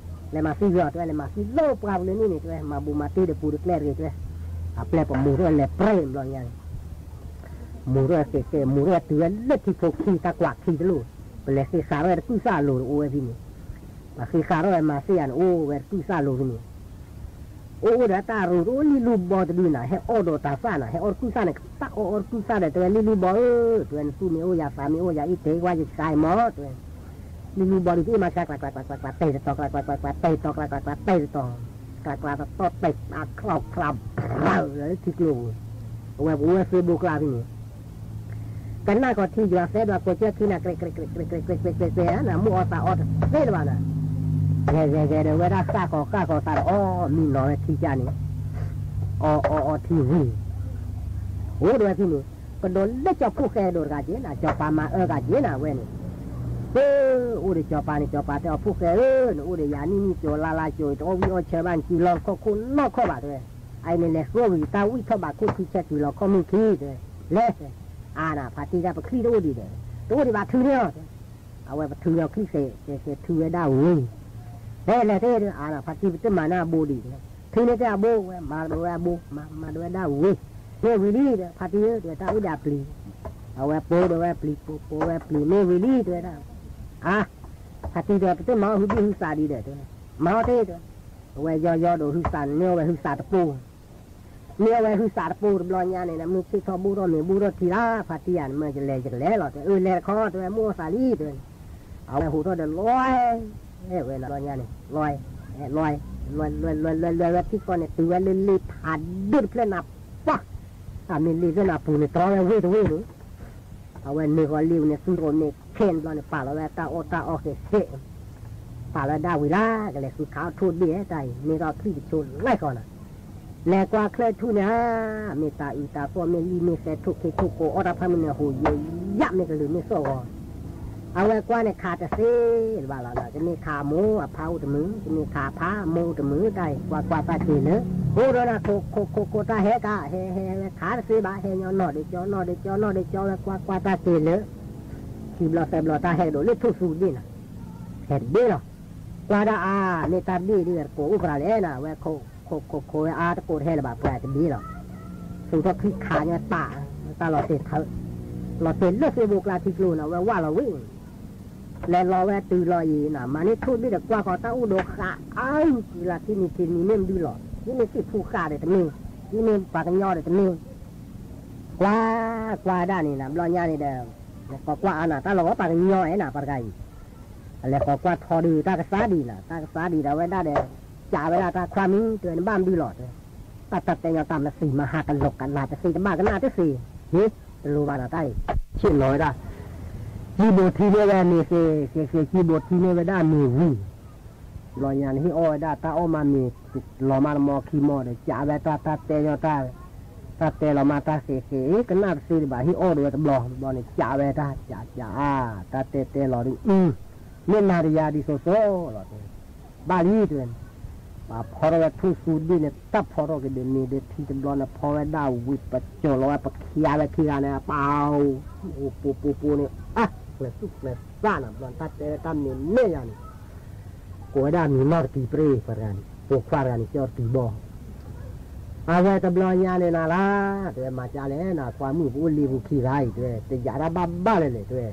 ၤမၤသံဝံၤအီၤ တဲဝဲ လဲၤမၤသံလၢပှၢ်ပူၤလၢန့ၣ်န့ၣ် တဲဝဲ မၤဘူးမၤတံၢ်ဒီးပူၤဒီးကျဲတဂ့ၤ တဲဝဲ အပျဲၢ်ပမူထီၣ်လဲၤပြဲၢ်ဘျီညါန့ၣ် မူထီၣ်က့ၤက့ၤ မူထီၣ်တုၤဝဲလၢထံဖိခံ တၢ်ကွၢ်ခံတလိၣ် ပလဲၤဃ့ဃာ်ထီၣ်ဝဲတကုၢ်သၣ်လိၤတအိၣ်ဝဲဖဲန့ၣ် ပှၤဃ့ဃာ်ထီၣ်ဝဲမၤသံယၤန့ၣ် အိၣ်ဝဲတကုၢ်သၣ်လိၤဖဲန့ၣ် အိၣ်အိၣ်ဒီးတၢ်ရူးတအိၣ်လံလူဘီတဒုနၤ ဟဲအီၣ်ဒီးတၢ်သၣ်နၤ ဟဲအီၣ်တကုၢ်သၣ်န့ၣ် တၢ်အီၣ်အီၣ်တကုၢ်သၣ်ဒီး တဲဝဲလံလူဘီဧၢ တဲဝဲ နသူၣ်မ့ၢ်အိၣ်ယၤသးမ့ၢ်အိၣ်ယၤအံၤ တဲကွၢ်ယကါအံၤမး တဲဝဲ လံလူဘီဒုးတအ့ၣ်မး ကျးကျးကျးကျးကျးကျး တဲာ်တတီၤ ကျးကျးကျးကျးကျး တဲာ်တတီၤ ကျးကျးကျးကျးကျး တဲာ်တတီၤ တဲာ်အချီၣ်ချါ ဘၣ်လၢထံကျိပူၤ အဝဲပအိၣ်ဝဲသ့ဘိကျါဖဲန့ၣ် ကနၣ်ကီးထံယွၤသဲဒွးကိးကၢၢ်ခံနၤ ကြဲးကြဲးကြဲးကြဲး နမူၢ်အီၣ်သးအီတသ့လၢၤဘၣ်နၤ ဂဲၤဂဲၤဂဲၤဒီးဝဲဒၣ်ဃၣ်ကီးဃၣ်ကီးသးဒီး အီၣ်မံနီၤဝဲထံကၢ်န့ၣ် အီၣ်အီၣ်အီထံဝံၤ အိၣ်ဒီးဝဲဖဲန့ၣ် ကဒိးလၢကၠီဖှိၣ်ဃဲဒိးတဂၤက့ၤနၤ ကၠီပၤမၤအၢဂၤက့ၤနၤဝဲန့ၣ် ပၢ်, အိၣ်ဒီးစီၤပၤန့ၣ် စီၤပၤတဲအီၤ ဖိၣ်ဃဲဧၢ, နအိၣ်ဒီးယၤနံၣ်နံၣ်ကၠိလါလါကၠိ တအီၣ်ဝံၣ်အီၣ်ဆၢဘၣ် နစုလီၢ်ခီၣ်ခိၣ်နီၢ်ခီၣ်ဘၣ်တဲဝဲ, အအံၤန့ၣ်လဲၤဃုအီၣ်ဝံၤ တၢ်ဝံၣ်ထီၣ်ဘးခိၣ်ထံဆၢတုၤလီၤခီၣ်မုၢ်ခံတဲ, လဲၤ, အါနၤ ဖါတံၢ်ဒၣ်ပချံၣ်တအိၣ်ဒံးဒီး, တအိၣ်ဒံးဘၣ်ထုန့ၢ်အီၤ, အဝဲပထုန့ၢ်အီၤချံၣ်စဲး စဲးစဲးထုဝဲဒၣ်ဝ့ၢ်, ဟဲလဲၤတဲဒီး အါနၤ ဖါတံၢ် ပတမၤန့ၢ်အဘိဒံးဒီး, ထုန့ၢ်တဲအဘိဝဲ မၤဒိးဝဲအဘိ မၤ မၤဒိးဝဲဒၣ်ဝ့ၢ်, မ့ၢ်ဝံၤလံဒီး ဖါတံၢ်ဧၢ တဲဝဲ တၢ်အုၣ်ဒီးအပျံၤ, အဝဲပိာ်ဒိးဝဲပျံၤ ပိာ်ပိာ်ဝဲပျံၤ မ့ၢ်ဝံၤလံ တဲဝဲဒၣ်, အါ, ဖါတံၢ်တဲ ပတမၤအီၣ်ဟုဘံၣ်ဟုသးဒံးဒီး တဲဝဲ, မၤအီၣ်တ့ၢ်တဲ, အဝဲယီယီဒိးဟုသးန့ၣ် မ့ၢ်အီၣ်ဝဲဟုသးတပိၢ် မ့ၢ်အီၣ်ဝဲဟုသးတပိၢ်တဘျီညါန့ၣ် နမ့ၢ်ဆ့ၣ်ထီၣ်ဘူၣ်ထီၣ်မ့ၤဘူၣ်ထီၣ်ထံလၢ ဖါတံၢ်ဧါ နမ့ၢ်ကလဲၤယကလဲၤလီၤ တဲ အၢ လဲၤတခီ တဲဝဲ မ့ၢ်အီၣ်သးလံ တဲဝဲ, အဝဲဟူးထီၣ်ဒီးလီၤ, ဝဲဘျီညါန့ၣ် လီၤ, လီၤ, လွဲလွဲလွဲလွဲလွဲဝဲထံကီၢ်န့ၣ် တုၤဝဲလၢလ့ဖးဒိၣ်တဖျၢၣ်နၤပှၢ်, အမ့ၢ်လ့ဖျၢၣ်နၤပူၤန့ၣ် တြီဝဲဝ့ၢ်တဝ့ၢ်န့ၣ် အဝဲန့ၢ်ဃီၤလ့ပူၤန့ၣ် သူၣ်ထီၣ်န့ၢ်ခ့ၣ်ဘျီန့ၣ် ပာ်လီၤဝဲတၢ်အီၣ်တၢ်အီကဲးကဲး, ပာ်လီၤဝဲဒၣ်ဝံၤလၢ ကလဲၤဃုခးအီၣ်ထိၣ်ဒ့ၣ်တၢ်အံၤ န့ၢ်ထီၣ်ချံၣ်တဆိလၢဃီၤနၤ, လဲၤကွၢ်ချၢၣ်ထူၣ်န့ၣ်ဧါ, မ့ၢ်တၤအုးတၤသီၣ် မ့ၢ်လံၣ်မ့ၢ်သဲး ထိၣ်ခ့ထိၣ်ကိး အီၣ်တၢ်ဖးမုၢ်န့ၣ် ဟူးယိာ်ယၣ် မ့ၢ်ကလုာ်မ့ၢ်စီၣ်ဂီၤ, အဝဲကွၢ်န့ၣ်ခးတသ့ဘၣ်လီၤ, ကမ့ၢ်ခးအမိၢ်အဖါအိၣ်တမုာ်, ကမ့ၢ်ခးအဖါအမိၢ်အိၣ်တမုာ်တၢ်အံၤ ကွၢ်ကွၢ်တၢ်က့ၤလၢ, အိၣ်ဒီးနၤ ခိးခိးခိးခိးတၢ်ဟဲကါ ဟဲဟဲဟဲခးတသ့ဘၣ် ဟဲညီနီၢ်ဒီးကၠီ နီၢ်ဒီးကၠီ နီၢ်ဒီးကၠီ ဝဲကွၢ်ကွၢ်တၢ်က့ၤလၢ ခံဘျီသၢဘျီ တၢ်ဟဲကဒီးလၢထူၣ်သူဒ့ၣ်နၤ, ဟဲတဒ့ၣ်လီၤ, ကွၢ်ဒၣ်အါ, မ့ၢ်တၢ်ဒ့ၣ်ဒ်ဝဲတကိးအိၣ်ပှၤလဲၣ်နၤ, ဝဲခိးခိးခိးဝဲအါ တကိးတဟဲလၢၤဘၣ် ပှၤတဒ့ၣ်လီၤ, သူၣ်ထီၣ်ချံၣ်ခးညါတၢ်, တၢ်လီၤတဲာ်ထၢ, လီၤတဲာ်လၢသ့ၣ်ဘိကျါထံကျိနၤ ဝဲဝၣ်လီၤဝံၤ လဲၤလီၤဝဲတုၤလီၤအံၤနၤ မၤန့ၢ်ထိၣ်ဘ့ၣ်ဒီးကွၢ်ဃီၤတၢ်အိၣ်ဒီးဃးအါ, ကုလၢထံနံၤထံနံၤမ့ၢ်မဒုလီၤ, ဒ်မ့ၢ်သ့ၣ်ဖူဃာ်ဒီးတမ့ၢ်, ဒ်မ့ၢ်ပှၤကညီဒီးတမ့ၢ်, ကွၢ်ကွၢ်ဒၣ်န့ၣ်နၤ ဘျီညါန့ၣ်ဒီး, ကိးကွၢ်အါနၤ တၢ်လီၤဂီၢ်ပှၤကညီအဲၣ်နၤ ပှၤတဂၤအံၤ, အလဲၤကိးကွၢ်ထီဒုးတၢ်ကသါဒံးနၤ တၢ်ကသါဒံးဒီးဝဲဒၣ်ဒီး, ကးဝဲဒၣ်တၢ်ခွါမုၣ် တဲနဘၣ်မဒုလီၤတဲ, တၢ်တၢ်တဲညီတၢ်မသံၣ်မဟါကလိာ်ကလာ်တသ့ တဘၣ်ကနၣ်တသ့, ဟ့, တလိၤဘၣ်နၤတၢ်အံၤ, ဆ့ၣ်နီၤဝဲဒၣ်, ကံဘိးထံန့ၢ်ဝဲန့ၣ်သ့, ကံဘိးထံန့ၢ်ဝဲဒၣ်မ့ၤဝံၤ ဘျီညါန့ၣ်ဟ့ၣ်အီၣ်ဝဲဒၣ်တၢ်အီၣ်မးမ့ၤ, လီၤမးတမီခံမီဒီး ကးဝဲတၢ်တၢ်တဲညီတၢ်, တၢ်တဲလီၤမးတၢ်ဃဲးဃဲး အ့ ကနၣ်တသ့ဒံးဘၣ် ဟ့ၣ်အီၣ်ဒိးဝဲတဘျီဘျီန့ၣ် ကးဝဲတၢ်ကးကးအါ, တၢ်တဲတဲလီၤဒ်အု, မ့ၢ်နၤဒီးယၤဒ်သိးသိးလီၤတဲ, ဘၣ်လံတဲဝဲ, ပှၤဖီထီၣ်ဝဲထူၣ်သူဒ့ၣ်န့ၣ် တၢ်ဖီထီၣ်က့ၤဒီးမ့ၤဒီးထံတဘျီန့ၣ် ဖီဝဲဒၣ်ဝံၤပကၠီၤလီၤဝဲပခံဂၤဝဲခံဂၤန့ၣ် အပၢ်အိၣ်, ပူၤပူၤပူၤပူၤန့ၣ် အါ, ကျဲၤသူၣ်ကျဲၤသးနၤ ဘျီတၢ်တဲဝဲတၢ်မ့ၢ်နဲၣ်ယၤန့ၣ် ကိးဝဲဒၣ်မံၤနီၢ်တကံၤပြ့ၢ် ပှၤတဂၤန့ၣ် ပိာ်ခွါတဂၤန့ၣ် ကၠီတကံၤဘီ, အဝဲတဘျီညါန့ၣ်နၤလၢ, တဲဝဲမၤကၠါလဲၣ်နၤ ခွါမုၣ်ပအိၣ်လ့ပူၤခံဂၤအံၤ တဲဝဲ တယာ်တၢ်ဘၣ်ဘၣ်လဲၣ်လဲၣ် တဲဝဲ,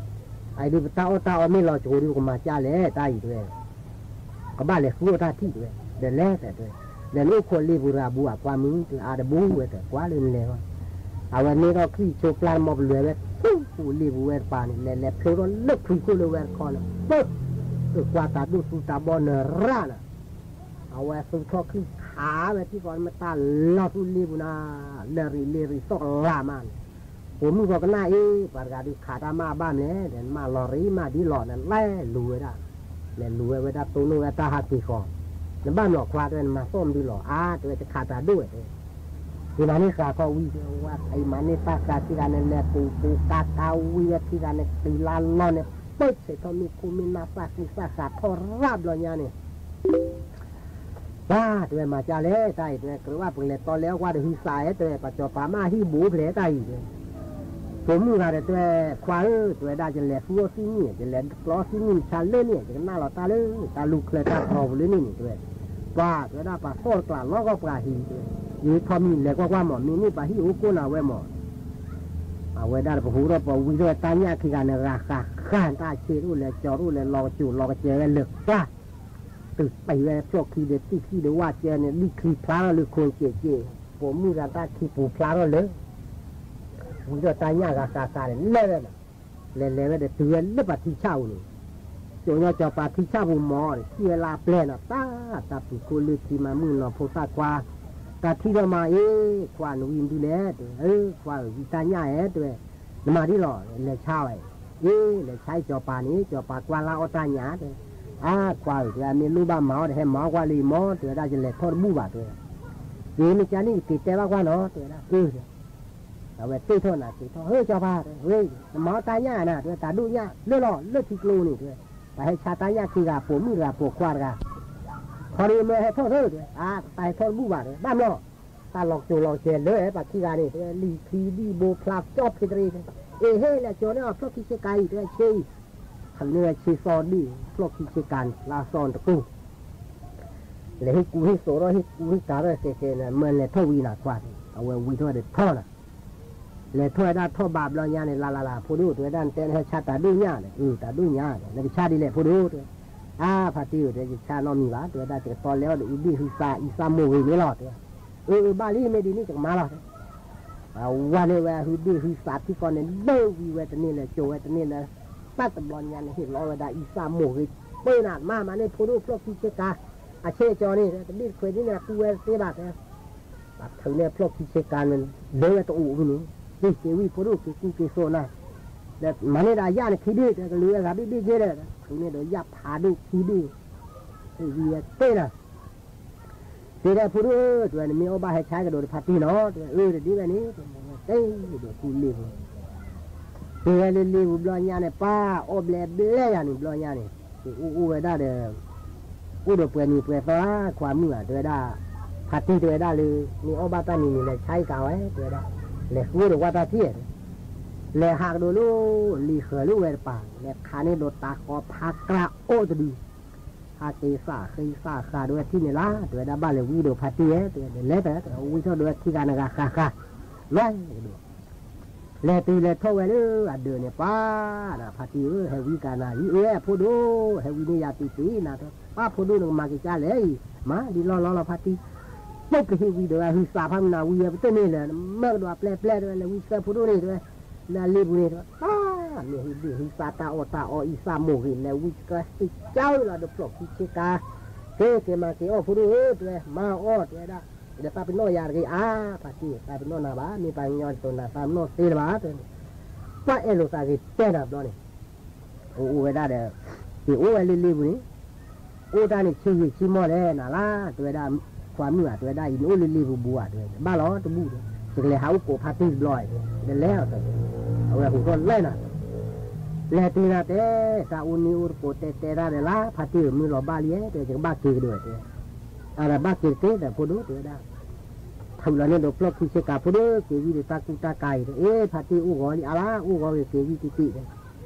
အအံၤဒုးပတၢ်အီၣ်တၢ်အီမ့ၢ်လီၤကၠိဒုး ပကမၤကၠါလဲၣ်တၢ်အံၤ တဲဝဲ ကဘၣ်လဲၤဃုအီၣ်တၢ်ထံၣ်တဲဝဲ, ဒီးလဲၤတဲတဲ, ဒီးနအိၣ်ခိးလ့ပူၤတဂၤဘူးဧါ ခွါမုၣ် တဲအါတဘူးဝဲတဲ ကွၢ်လၢနလဲၤဘၣ်, အဝဲန့ၢ်ထီၣ်ချံၣ်ဆိပျၢ်တမီပလွဲၤဝဲ, ပူၤလ့ပူၤဝဲတပၤန့ၣ် လဲၤလဲၤဖျိထီၣ်လၢခွံခိၣ်လၢဝဲတခီန့ၣ်, ပၢၢ်, ကွၢ်တၢ်ဒိၣ်သူတၢ်ဘီနရၣ်နၤ, အဝဲသူၣ်ထီၣ်ချံၣ်ခးဝဲထံဃီန့ၣ် မ့ၢ်တၢ်လီၤသူလ့ပူၤနၤ, လၢာ်ရံၣ်လ့ာ်ရံၣ်သီၣ်ကလၤမးန့ၣ်, ပိာ်မုၣ်ဂီၤကနၣ်အ့ၣ် ပှၤတဂၤဒုးခးတၢ်မးဘၣ်မလဲၣ်, ဒီးနမၢလီၤရံၣ်မးဒ်လီၤ နလဲၤလူၤဝဲဒၣ်, လဲၤလူၤဝဲဝဲဒၣ်တိၢ်နီၣ်ဝဲတၢ်ဟးက့ၤဃီ, နဘၣ်မလီၤခွါတဲဝဲ နမၤသီၣ်မဒုလီၤ အါ တဲဝဲ တခးတၢ်ဒိၣ်ဝဲတဲ ယမၤန့ၢ်ဃာ်ခီဝံၤ ယမၤန့ၢ်တၢ်ဃာ်ခံဂၤန့ၣ် လဲၤပူၤပူၤကါကါဝံၤဝဲခံဂၤန့ၣ် တုၤလၢလီၢ်န့ၣ် ပၢၢ်ဆဲးထီၣ်မ့ၢ်ခိၣ်မ့ၢ်နၢ်သၣ်ဃံသၣ်ဃာ်ထီၣ်ရၣ်ဘျီညါန့ၣ် ပၢ် တဲဝဲမၤကၢ်လဲၣ် တၢ်အံၤ တဲဝဲ ကြၢးဘၣ်ပကလဲၤတီလဲၤအီၣ်ကွၢ်ဒီးဟုသးဧၢ တဲဝဲ ပှၤစီၤပၤမ့ၢ်ဟံၣ်ဘူးဖျဲးတၢ်အံၤ တဲဝဲ ပိာ်မုၣ်ဂၤဒီးတဲဝဲ ခွါဧၢ တဲဝဲဒၣ် ယလဲၤသူအီၣ်သံနံၣ် ယလဲၤပျီသံနံၣ်မဆါလၢန့ၣ် ယကနၣ်လီၤတၢ်လၢ တၢ်လူၢ်ချၢတၢ်တြီပူၤလၢန့ၣ်န့ၣ် တဲဝဲ ပှၤ တဲဝဲဒၣ် ပှၤသီၣ်တကျးလီၤဂီၢ်ပှၤဟံၣ် တဲဝဲ ယထီၣ်မံၤလဲၤကွၢ်ကွၢ်မး မ့ၢ်န့ၢ်ပှၤဟံၣ်အိၣ်ကိၢ်နၤဝဲမး အဝဲဒၣ်ဒီးပဟူထီၣ်ပဝံထီၣ်တၢ်ညၣ်ခံဂၤန့ၣ် ဂၤဃၣ်ဃၣ်တၢ်ဆ့တအိၣ်လဲၤကၠီတအိၣ်လဲၤလီၤကစူၤလီၤကစဲဝဲလၢာ်ကျါ တုၤပံးဝဲဖျိၣ်ခံဒီးတံၢ်ခံဒီးဝၣ်ကဲန့ၣ် ဒံၣ်ချံဖျါထီၣ်လၢခိၣ်စဲးစဲး ပိာ်မုၣ်တၢ်တၢ်ခံပူၤဖျါထီၣ်လၢ ဝံထီၣ်တၢ်ညၣ်ဂၤဃၣ်ဃၣ်န့ၣ် လဲၤဝဲဒၣ် လဲၤလဲၤဝဲဒီးတုၤဝဲလၢပှၤထံဆၣ်ပူၤန့ၣ် ကၠိညီစီၤပၤထံဆၣ်ပူၤမးန့ၣ် ထံၣ်ဝဲလၢအပျဲၢ်နီၤ တၢ် တၢ်ပူၤခိၣ်လၢခံမးမုၣ်နီၤဖိသၣ်ခွါ တၢ်ထံၣ်ထီၣ်မးအ့ၣ် ခွါနဝံမနုၤလဲၣ် တဲဝဲ အၢ ခွါဧၢ ဝံတၢ်ညၣ်ဧဲ တဲဝဲ နမၤဒ်လီၤ လဲၤဆါဝဲ အ့ၣ် လဲၤဆါအံၤစီၤပၤန့ၣ် စီၤပၤကွၢ်လၢအီၣ်တၢ်ညၣ် တဲဝဲ အါ ခွါဧၢ တဲဝဲ မ့ၢ်လိၣ်ဘၣ်မၤအီၣ်ဒီး ဟဲမၤအီၣ်ကွၢ်လၢယမီၢ် တဲဝဲဒၣ် ယလဲၤထီၣ်တဘူၣ်ဘၣ် တဲဝဲ အ့ၣ် မ့ၢ်ကန့ၣ် ယက့ၤတဲဘၣ်ကွၢ်နီၤ တဲဝဲဒၣ် အၢ အဝဲတ့ထီၣ်နၤက့ၤထီၣ် ဟၢကၠီၤပၤ ဝဲ နမၤအီၣ်တၢ်ညၣ်နၤ တဲဝဲ တၢ်ဒိၣ်ညၣ်လၢလီၤလၢထံကျိန့ၣ် တဲဝဲ ပှၤဟဲဆါတၢ်ညၣ်ခံဂၤ ပိာ်မုၣ်တဂၤပိာ်ခွါတဂၤ ခီဒီးမၢဟဲထီၣ်သၢ တဲဝဲ အါ တၢ်ဟဲထီၣ်တဘူၣ်ဘၣ် တဲဝဲ ဘၣ်မနီၤ တၢ်လီၤကၠိၤလီၤကဲၤလၢပှၤခံဂၤန့ၣ် တဲဝဲ လံာ်ခံဒံၣ်ဘိဖျါကၠီဖ့တရ့ အ့ဟ့ၣ် လဲၤကၠီၤန့ၢ်အီၤဖျိၣ်ခံဆ့ကၤအံၤ တဲဝဲ ဆ့အံၤ ဟးန့ၢ်ဝဲဆ့စီဒံၣ် ဖျိၣ်ခံဆ့ကၤန့ၣ် လၢစီတကူၢ် လဲၤဟ့ၣ်ကူဟ့ၣ်သိးထီၣ် ဟ့ၣ်ကူဟ့ၣ်ကၤထီၣ်ကဲကဲန့ၣ် မၢလဲၤထီၣ်ဝံနၤခွါန့ၣ် အဝဲဝံထီၣ်ဒီးထီၣ်နၤ လဲၤထီၣ်ဝဲဒၣ်ထီၣ်ဘးဘျီညါန့ၣ် လၢ်လၢ်လၢ် ဖိဒိၣ် တဲဝဲဒၣ် နတဲနဟဲဆါတၢ်ဒိၣ်ညၣ်န့ၣ် အၢ တၢ်ဒိၣ်ညၣ်န့ၣ် နကဆါဒ်လဲၣ်ဖိဒိၣ် တဲဝဲ အါ ဖါတံၢ်ဧၢ တဲဝဲ ယဆါနီတမံၤဘၣ် တဲဝဲဒၣ် ယကတီၤလဲၤအီၣ်ဒီးအုၣ်ဘ့ၣ်ဟုသးအံသၣ်မိၢ်ဂ့ၤန့ၣ်လီၤ တဲဝဲ အၢ အၢ ဘၣ်လံ မ့ၢ်ဒ်န့ၣ် ယကမၤလီၤ တဲဝဲ ဝဲန့ၣ်ဝဲဟုဘ့ၣ်ဟုသးထံကီၢ်န့ၣ် လၢဝံဝဲတန့ၢ်လၢ ကၠိၤဝဲတန့ၢ်လၢ တၢ်တဘျီညါန့ၣ် ဟ့ၣ်လီၤဝဲဒၣ်အံသၣ်မိၢ်ဂ့ၤ ပၢနၤမၤမၤန့ၢ်ဖိဒိၣ်ဖျိၣ်ခံဆ့ကၤ အဆ့ကၠီၤန့ၣ် တဘ့ၣ်တခွဲးဒ်န့ၣ် ကူဝဲတသ့ဘၣ် တဲဝဲ ပှၤထုးန့ၢ်ဖျိၣ်ခံဆ့ကၤန့ၣ် လၢဝဲတအိၣ်ဖဲန့ၣ် က့ၤက့ၤဝံဖိဒိၣ်က့ၤကူက့ၤသိးနၤ ဒီးမၤန့ၢ်ဒီးယၣ်န့ၣ်ခံဘ့ၣ် တဲဝဲ ကလူးဝဲဂၤဘ့ၣ်ဘ့ၣ်က့ၤဒီး ထုးန့ၢ်ဒီးယၣ်ဖးဒိၣ်ခံဘ့ၣ် ဟ့ၣ်ဝံဝဲတ့ၢ်နၤ တဲဒၣ်ဖိဒိၣ်ဧၢ တဲဝဲ နမ့ၢ်အီၣ်ဘၣ်ဟဲဆါကဒီးတဖါတံၢ်နီၤ တဲဝဲ အၢ တဒ်ဝဲန့ၣ် တဲဝဲ တဲဒၣ်ကူလ့ပူၤ တဲဝဲလၢလ့ပူၤဘျီညါန့ၣ် ပၢ်အီၣ်ဘျဲဘျဲယၤန့ၣ်ဘျီညါန့ၣ် အိၣ်အိၣ်ဝဲဒၣ်ဒီး အိၣ်ဒီးပှဲၤနံၤပှဲၤသီလၢခွါမုၣ်ဘၣ် တဲဝဲဒၣ် ဖါတံၢ်တဲဝဲဒၣ်လၢ မ့ၢ်အီၣ်ဘၣ်တၢ်နံၤန့ၣ် လဲၤဆါအံၤကၤဝဲ တဲဝဲဒၣ် လဲၤဃုဒီးကွၢ်တၢ်ထံၣ် လဲၤဟးကဒီးလၢ လံၤဃၢၤလၢဝဲတပၤ လဲၤခးန့ၢ်ဒီးတၢ်ဃီဖးကြၢ်အိၣ်တဒု ဟးက့ၤသးဃ့သးဃးဒီးဝဲထံၣ်န့ၣ်လၢ တဲဝဲဒၣ်ဘၣ်လဲၤဝံဒီးဖါတံၢ်ဧၢ တဲဝဲ လဲၤတၢ် ဝံထီၣ်ဒီးဝဲခံဂၤနဂၤဃၣ်ဃၣ် လဲၤကဒီး လဲၤတုၤလဲၤထီၣ်ဝဲလၢအဒၢးန့ၣ် ပှၤနၤဖါတံၢ်ဧၢ ဟဲဝံကၤနၤအံၤ အၢ ဖိဒိၣ် ဟဲဝံန့ၢ်ယၤတံၢ်တံၢ်နၤ တဲ ပၢ်ဖိဒိၣ်နကမၤက့ၤကၢ်လဲၣ်အံၤ မၤဒ်လီၢ်လီၢ်လီၤဖါတံၢ် ပကဟ့ၣ်ဝံဒီးဝဲဟုသးဖးမုၢ်နၤဝံဝဲပတၢၢ်န့ၣ်လၢ နမၢကဒီးပျဲၢ်ပျဲၢ်တဲဝဲ လဲၤဝံဆှၢဖိဒိၣ်န့ၣ်တဲဝဲ လၢအလ့ပူၤန့ၣ်တဲဝဲ ပၢ် မ့ၢ်ဟုဘ့ၣ်ဟုသးတၢ်အီၣ်တၢ်အီအံသၣ်မိၢ်ဂ့ၤ လဲၤဝံကဲစ့ၢ်ကီးလီၤဒီးဖျိၣ်ခံဆ့ကၤ ကဲက့ၤမၤက့ၤအီၣ်ဖိဒိၣ်ဧၢ တဲဝဲ မၤအီၣ်တဲဝဲဒၣ် ဒီးသးပ့ၤနီၣ်ယၤတဂ့ၤ အါ ဖါတံၢ် သးပ့ၤနီၣ်နၤဘၣ် မ့ၢ်ပှၤကညီတတိၤနၤသးပ့ၤနီၣ်သ့လၢၤဘၣ် တဲဝဲ ပှၤအဲၣ်လိာ်သးဂ့ၤတဲနၤဘျီန့ၣ် အိၣ်အိၣ်ဝဲဒၣ်ဒီး က့ၤအိၣ်ဝဲလၢလ့ပူၤန့ၣ် အိၣ်တၢ်န့ၣ်ဆံးဂ့ၤဆံးမီၢ်လဲၣ်နၤလၢ တဲဝဲဒၣ် ခွါမုၣ်ဧါ တဲဝဲဒၣ်အံၤ နအိၣ်လၢလ့ပူၤဘူးဧါ တဲဝဲ ဘၣ်လီၤတဘူၣ်ဒီး ယကလဲၤဟးအိၣ်ကိးဖါတံၢ်တဘျီ ဒီးလဲၤအီၤ အဝဲဟူးထီၣ်လဲၣ်နၤ လဲၤတုၤနၤတဲ တၢ်အိၣ်န့ၢ်အိၣ်တကိးတဲတဲတၢ်ဒီးလၢ ဖါတံၢ်ဧၢ မုၢ်လီၤဘၣ်လံ တဲ ယကဘၣ်က့ၤကဒီးတဲ အါဒီးဘၣ်က့ၤတက့ၢ်ဒီးဖိဒိၣ် တဲဝဲဒၣ် ထုးလီၤန့ၢ်ဒီးဖျိၣ်ခံဆ့ကၤဖိဒိၣ် က့ၤဝံဒီးတၢ်ကူတၢ်ကၤအံၤ အ့ ဖါတံၢ်အိၣ်ဂီၤလံအါလါ အိၣ်ဂီၤဂ့ၤက့ၤဝံတံၢ်တံၢ်ဒီး ဟ့ၣ်လီ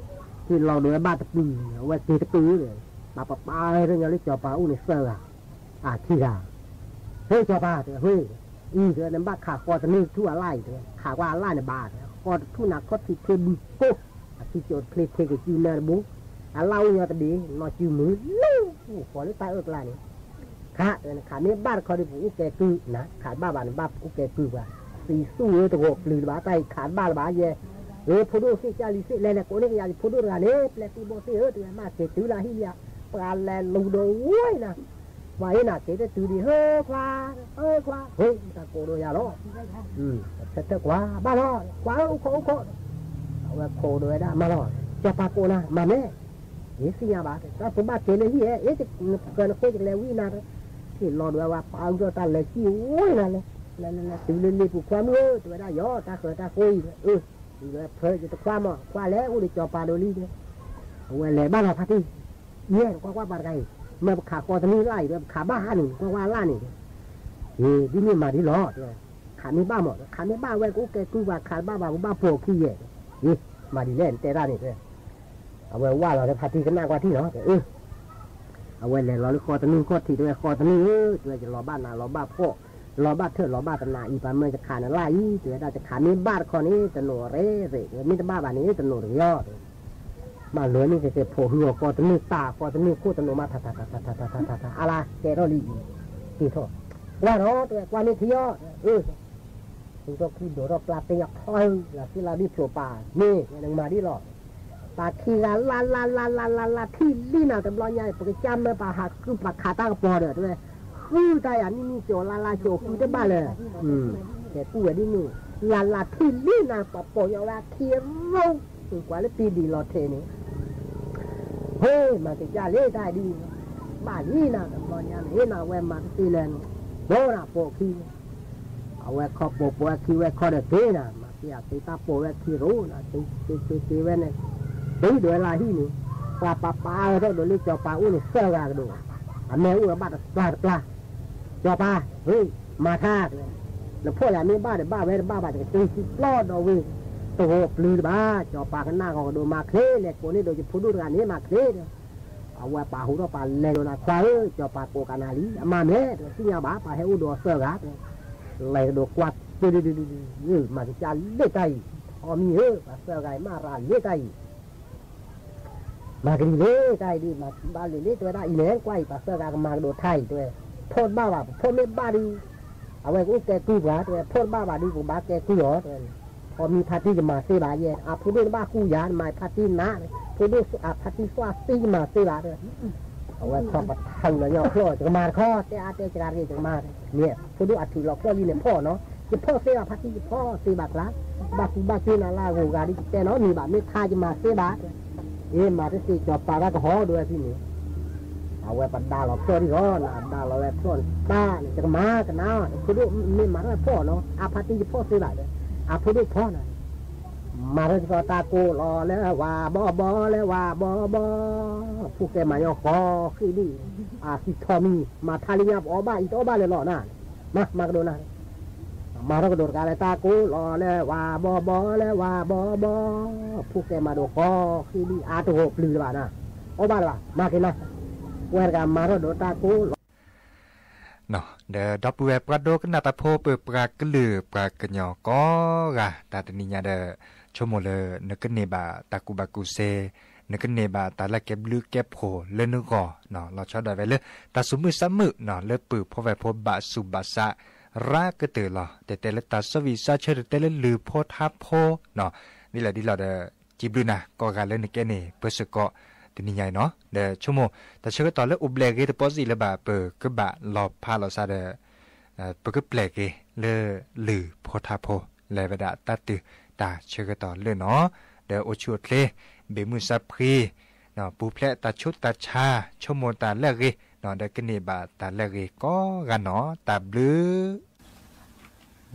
ၤဒီးဝဲဘၣ်တပုၢ် အဝဲက့ၤတပုၢ်ဒီး ပာ်ပပာ်ဝဲညီလၢစီၤပၤအိၣ်န့ၣ်သၢဂၤ အခံဂၤ ဟ့ၣ်စီၤပၤ တဲဝဲ အံၤ တဲဝဲ နဘၣ်ခးဃီတန့ၢ်ထူၣ်အလၣ်အံၤ တဲဝဲ ခးကွၢ်အလၣ်န့ၣ်ဘၣ် တဲဝဲ ဃီတထူၣ်နၤခီၣ်ထံးဖ့ဘုကိၢ် အခံကၠိတဖျ့ဖ့ကစုနၢတဘိ အလၣ်အိၣ်ညီတဘ့ၣ် နီၢ်စုမုၢ်လၢ ဃီၤလၢတၢ်အၢၣ်ကျါန့ၣ် ခး တဲဝဲ နခးမ့ၢ်ဘၣ်တခီဒီး ပအိၣ်ကဲကုၢ်နၤ ခးတဘၣ်ဘၣ်န့ၣ် ဘၣ်ပအိၣ်ကဲကုၢ်ပှၤ သံသူၣ်ဧၢ တဂီၤပျုၤတဘၣ် တၢ်အံၤခးတဘၣ်လၢၤဘၣ်ယဲ ဧၢ ဖိဒိၣ်သ့ၣ်ကၢ်လံသ့ၣ် လဲၤလဲၤကိးန့ၢ်ကယၤယဖိဒိၣ်တဂၤန့ၣ် ပျဲၢ်သံဘိသ့ၣ်ဧၢ တဲဝဲ မ့ၢ်က့ၤတုၤလၢဟံၣ်လံဧါ ပှၤလဲၤလူၤဒီးဝဲနၤ ပှၤအ့ၣ်နၤက့ၤတတုၤဒံး ဟၢခွါ ဟၢခွါ ဟ့ၣ် တၢ်ကိးဒီးယၤလီၤ ဆၢထၢၣ်ကွၢ် ဘၣ်လီၤ ခွါဧၢ အိၣ်ခိးအိၣ်ခိး အဝဲခိးဒီးဝဲဒၣ် မၤလီၤ စီၤပၤကိးနၤ မၤမ့ၢ် ယသ့ၣ်ညါဘၣ် တၢ်ပဘၣ်က့ၤလၢဟံၣ်ဧၢ အ့ၣ် နကနဃိယကလဲၤဝံနၤ ဟ့ၣ်လီၤဒီးဝဲပာ်အုၣ်ထီၣ်တၢ်လဲၤစံၣ်ဝဲနၤလဲၤ လဲၤလဲၤလဲၤတုၤလၢလ့ပူၤခွါမုၢ်ဧၢ တဲဝဲဒၣ်ယီၤ တၢ်ဃၢၤတၢ်ဃိအံၤ အၢ တုၤလၢဖၢယတခွါမး ခွါလဲၤအိၣ်ဒီးစီၤပၤဒိးလံ အဝဲလဲၤဘၣ်လီၤဖါတံၢ် ယဲ နကွၢ်ကွၢ်ပှၤတဂၤအံၤ မ့ၢ်ပခးဃီတန့ၢ်လၣ်အံၤ ပခးဘၣ်ဟါန့ၣ် နကွၢ်ကွၢ်လၣ်န့ၣ် အ့ ဒ်န့ၣ်မၤဒ်လီၤ တဲဝဲ ခးမ့ၢ်ဘၣ်မး ခးမ့ၢ်ဘၣ်ဝဲ ကအိၣ်ကဲကုၢ်ပှၤခးတဘၣ်ဘၣ် ပဘၣ်ပိာ်ခံယဲၢ် အ့ မၤဒ်လဲၣ် နတဲတၢ်န့ၣ် တဲ အဝဲဝၢ်လီၤလၢဖါတံၢ်ကနၣ်ကွၢ်ထံၣ်နီၤ တဲ အဝဲလဲၤလီၤလၢဃီတနုၢ်ခီၣ်ထံး တဲဝဲ ဃီတနုၢ်ဧၢ တဲဝဲ ယလီၤဘၣ်နးလီၤဘၣ်ဖှီၣ် လီၤဘၣ်ထၢၣ်လီၤဘၣ်တနးအံၤ ပှၤမၢယခးနလၣ်အံၤ တဲဝဲဒၣ် ယခးမ့ၢ်ဘၣ်တခီန့ၣ် တနိးရ့ရ့ မ့ၢ်တဘၣ်ဘၣ်န့ၣ် တနိးတကယီ တဲ မၤလၢန့ၣ်ကကဲဖိးဟုအီၤ ဃီတနုၢ်တၢ် ဃီတနုၢ်ခိၣ်တနိးမး ထးထးထးထးထးထးထး အါလါကဲထီၣ်လံအံၤ က့ၤထီၣ် ဝၢ်ဒီး တဲဝဲ ကွၢ်န့ၢ်ထံအီၤ အၢ ဟူထီၣ်ခံဒိးထီၣ်ပျၢ်သ့ၣ်ညါထီၣ်ဧၢ လၢသ့ၣ်လၢဒ်ဖျိးပာ် မ့ၢ်နကမၤဒ်လီၤ ပှၤခံဂၤလၢ်လၢ်လၢ်လၢ်လၢ်လၢ်ထံၣ်လံနၤ တဘျီညါ ပကစၢ်မၢပှၤဟးကုၢ်ပှၤခးတၢ်ကပီၤဒီး တဲဝဲ ဃုတၢ်ယၤနံၣ်နံၣ်ကၠီၤလါလါကၠီၤဃုတဘၣ်လၢၤ တဲကူၣ်ဝဲဒ်န့ၣ် လၢ်လၢ်ထံၣ်လံနၤ ပှၤပိာ်ညီဝဲအခံရိ ကွၢ်လၢပံဒံးလီၤထဲးန့ၣ် ဟ့ၣ် မၤကစၢ်လံတၢ်ဒ် ဘၣ်လံနၤ တဘျီညါန့ၣ် နဝဲမၤတသ့လၢၤန့ၣ် ပိာ်နၤပိာ်ခံ အဝဲခီပိာ်ပိာ်အခံဝဲခီဒီးက့ၤနၤ အသုတၢ်ပိာ်ဝဲခံရိနၤ, သုသုသုသုဝဲန့ၣ်, သုဒိးဝဲလၢဟံၣ်န့ၣ်, ပှၤပာ်ပာ်အၢထီၣ်ဒိးလၢစီၤပၤအိၣ်န့ၣ်သၢဂၤကဒီး, အမ့ၢ်အိၣ်ဝဲဘၣ်တပျၢ်တပျၢ်, စီၤပၤ, မၤထါ, နဖှီၣ်ယၤမ့ၢ်ဘၣ်ဒီးဘၣ်ဝဲတဘၣ်ဘၣ် ယကတ့သုပျီၢ်ဒီးဝ့ၢ်, တဂီၤပျုၤတဘၣ်, စီၤပၤကနၣ်ဂီၤကဒီးမၤချ့လဲၤကိးန့ၢ်ဒီး ယဖိဒိၣ်တဂၤန့ၣ်မၤချ့ဒီး အဝဲပာ်ဟူထီၣ်ပာ်လဲၤဒီးနၤခွါဧၢ, စီၤပၤကိးကနၤလံ အမၤမဲာ် တသ့ၣ်ညါဘၣ် ပှၤဟဲအိၣ်ဒီးသၢဂၤ, လဲၤကဒီးကွၢ်, မၤကစၢ်လ့ၣ်တၢ်အံၤ, အီမံၤဧၢ ပှၤသၢဂၤအံၤမၤရၤလ့ၣ်တၢ်အံၤ မၤကလံၤလ့ၣ်တၢ်အံၤဒ် မၤဘၣ်လ့ၣ်လ့ၣ် တဲဝဲဒၣ်အံၤန့ၣ် ကွၢ်အံၤ ပှၤသၢဂၤကမၤကဒီးထါအံၤတဲဝဲ, ဖှီၣ်တဘၣ်ဘၣ် ပဖှီၣ်မ့ၢ်ဘၣ်ဒီး အဝဲကအိၣ်ကဲကုၢ်ပှၤတဲဝဲ, ဖှီၣ်တဘၣ်ဘၣ်ဒီး ပကဘၣ်ကဲကုၢ်အီၤတဲဝဲ, အီမံၤဖါတံၢ်ယမၤသ့ဘၣ်ယဲ, အဖိဒိၣ်တဘၣ်ဃူယၤ နမၤဖါတံၢ်နး, ဖိဒိၣ်အဖါတံၢ်သွၣ်သံယမၤသ့ဘၣ်တဲဝဲ အဝဲထီၣ်ပထါလီၤညီဖျီၣ် ယကမၤတခီ တဲအါတဲစှၤတဂ့ၤ ယကမၤ, န့ၣ် ဖိဒိၣ်အထုးလီၤဖျီၣ်လံန့ၣ်ဖှီၣ်နီၤ, ယဖှီၣ်သ့ဘၣ်ဖါတံၢ် ယဖှီၣ်သ့ဘၣ်ကျါ, ဘၣ်ဃူဘၣ်ကၠိနၤလၢအဂီၢ်ဂၤဒ်ယတဲနီၤ မ့ၢ်ဘၣ်မ့ၢ်ထါယမၤသ့ဘၣ်, အ့ မၤတသ့ စီၤပၤတၢ်ကဟီဒိဝဲဖဲန့ၣ်, အဝဲပဒါလီၤဖျီၣ်ဒံးလီၤ နဒါလီၤဝဲဖျီၣ်န့ၣ် တၢ်န့ၣ် ယကမၤကနၤ, ဖိဒိၣ်မ့ၢ်မၤထီၣ်ဖှီၣ်နီၤ အဖါတံၢ်ယဖှီၣ်သ့ဘၣ်, အဖိဒိၣ်ဖီနီၤ မၤထီၣ်တကီတၢ်ကိးလီၤလၢဝၤဘီဘီ လၢဝၤဘီဘီ, ဖိၣ်ဃဲမၤညီဃီဃ့ဒံး, အသံထီၣ်မံၤ မၤထါလံညါပအီၣ်ဘၣ်အံၤတအီၣ်ဘၣ်လၢလီၤနၤ, မၤ မၤကဒိးနၤ, မၤထီၣ်ကဒိးတကးလၢတၢ်ကိးလီၤလၢဝၤဘီဘီ လၢဝၤဘီဘီ, ဖိၣ်ဃဲမၤဒိးဃီဃ့ဒံး အါတဂီၤပျုၤလၢၤဘၣ်နၤ, အီၣ်ဘၣ်လၢၤဘၣ် မၤက့ၤနၤ, ပဝဲတဂၤမၤထီၣ်ဒိးတၢ်ကိးလီၤ ဒီးဒီပုၢ်ဝဲၢ်ပှၤဒိကနၣ်တၢ်ဖိ ပပှၤကလုာ်ပှၤကညီကိးဂၤ တၢ်တနံၤညါဒီး ဆိကမိၣ်လၢ နကန့ၢ်ဘၣ်တၢ်ကူၣ်ဘၣ်ကူၣ်သ့, နကန့ၢ်ဘၣ်တၢ်လၢကဲဘျုးကဲဖှိၣ်လၢနဂီၢ်, လီၤဆီဒၣ်ဝဲလၢ တၢ်သူၣ်မုာ်သးမုာ် လၢပုၢ်ဖိဝဲၢ်ဖိဘၣ်ဆူးဘၣ်ဆါ ရၤကတၢၢ်လီၤ. တဲတဲလၢတၢ်စီဝံၣ်စီဆၢ တဲတဲလၢလုၢ်ဖိထါဖိ ဒ်လဲၣ်ဒ်လဲၣ်ဒီး စံးဘျုးနၤကိးဂၤလၢနကဲန့ၣ် ပၢဆၢကီး တနံၤညါအံၤနီၤ, ဒီးဆိကမိၣ် တၢ်ဆၢကတီၢ်လၢအိၣ်ဘျဲၣ်ဂ့ၤတပီစံးလၢၤဘၣ် ပကဘၣ်လီၤဖးလီၤစးဒီး ပကပျဲၢ်က့ၤလၢလုၢ်ဖိထါဖိ လဲၤဝဲဒၣ်တၢ်တုၤတၢ်ဆၢကတီၢ်လၢနီၤ, ဒီးအိၣ်ဆူၣ်အိၣ်ချ့ ဘ့ၣ်မုၢ်စၢဖှံ ပူၤဖျဲးတၢ်ဆူးတၢ်ဆါ ဆိကမိၣ်တၢ်လၢအဂ့ၤ ဒီးကန့ၢ်ဘၣ်တၢ်လၢအဂ့ၤကိးဂၤနီၤ, တၢ်ဘျုး ဂီ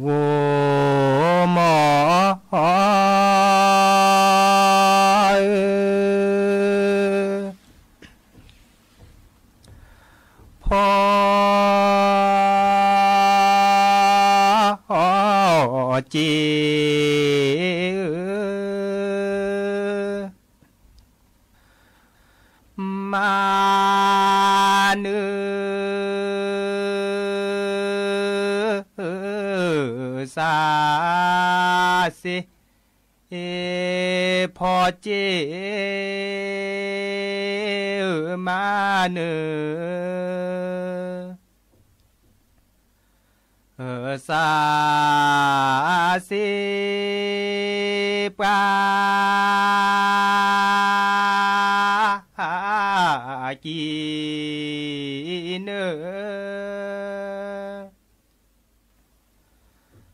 မီ ဖီက့ မၤနၢၤ စၤစ့ ဖီက့ မၤနၢၤ စၤစ့ ပှၤ ကံန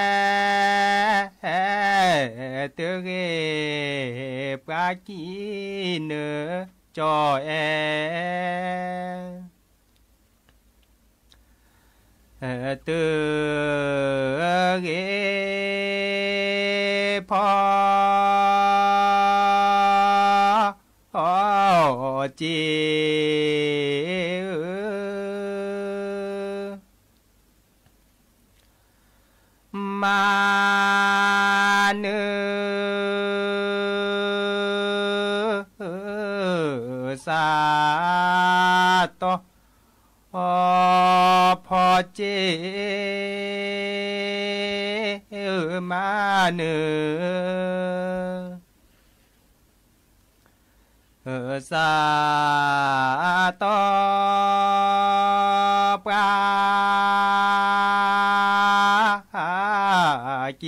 ၢ ကၠီ အဲ တဂ့ၤ ပှၤကံနၢ ကၠီ အဲ တဂ့ၤ ဖီ က့ မၤနၢၤ စၤတီ ဖီက့ မၤနၢၤ စၤတီ ပှၤ ကံနၢ ကၠီ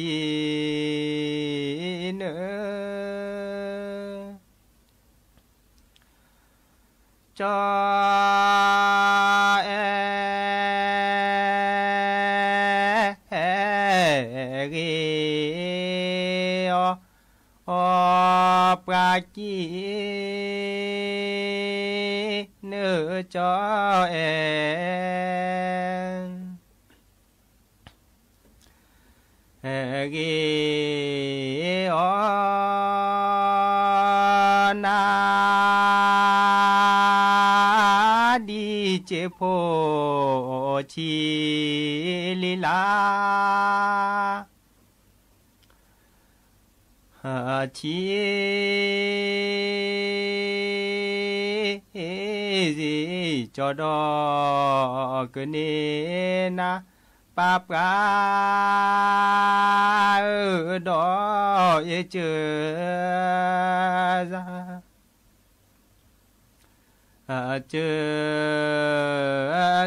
အဲ ဂ့ၤ အီ ပှၤကံနၢ ကၠီ အဲ ဂ့ၤအီၤနၤ ဒ်စ့ဖိဆံးလံလၢ် ဆံး ကၠီဒီးကန့ၢ်နၤ ပၢ်ပှၢ် ဒီးယကၢ စၢ် ကၢ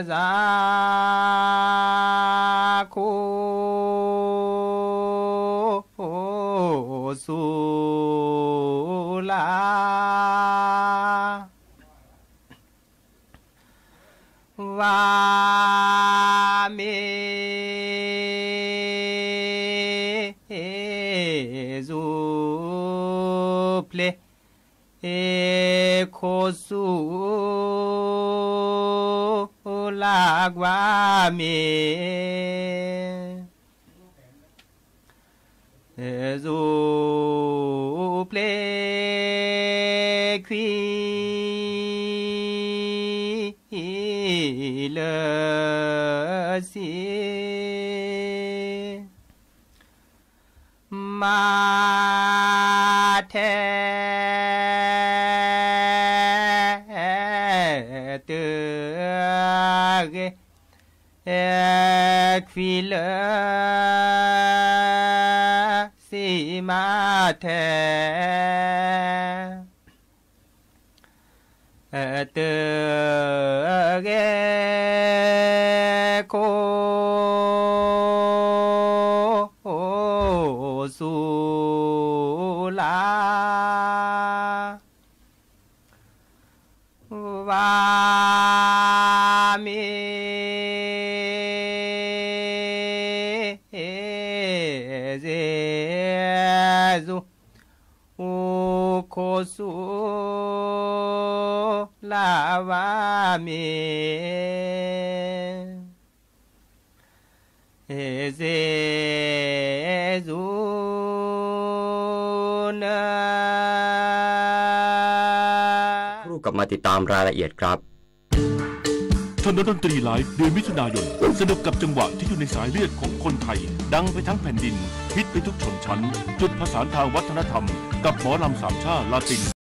စၢ် ခိၣ်ဆူလၢ် ဝၤမ့ၢ် စူၤဖျဲး ခိၣ်ဆူလၢ်ကွၢ်မ့ၢ် စူၤဖျဲးခွံလၢစံး မၤထဲ တဂဲၤ ခွံလၢစံး မၤထဲ တဂဲၤ ခိၣ်ဆူလၢ် ဝၤမ့ၢ် စ့ စူၤ ခိၣ်ဆူလၢ် ဝၤမ့ၢ် စ့ စူၤ နၢ สักครู่กลับมาติดตามรายละเอียดครับ ถนนดนตรีไลฟ์ เดือนมิถุนายน สนุกกับจังหวะที่อยู่ในสายเลือดของคนไทย ดังไปทั้งแผ่นดิน ฮิตไปทุกชนชั้น จุดผสานทางวัฒนธรรม กับหมอลำสามชาติลาติน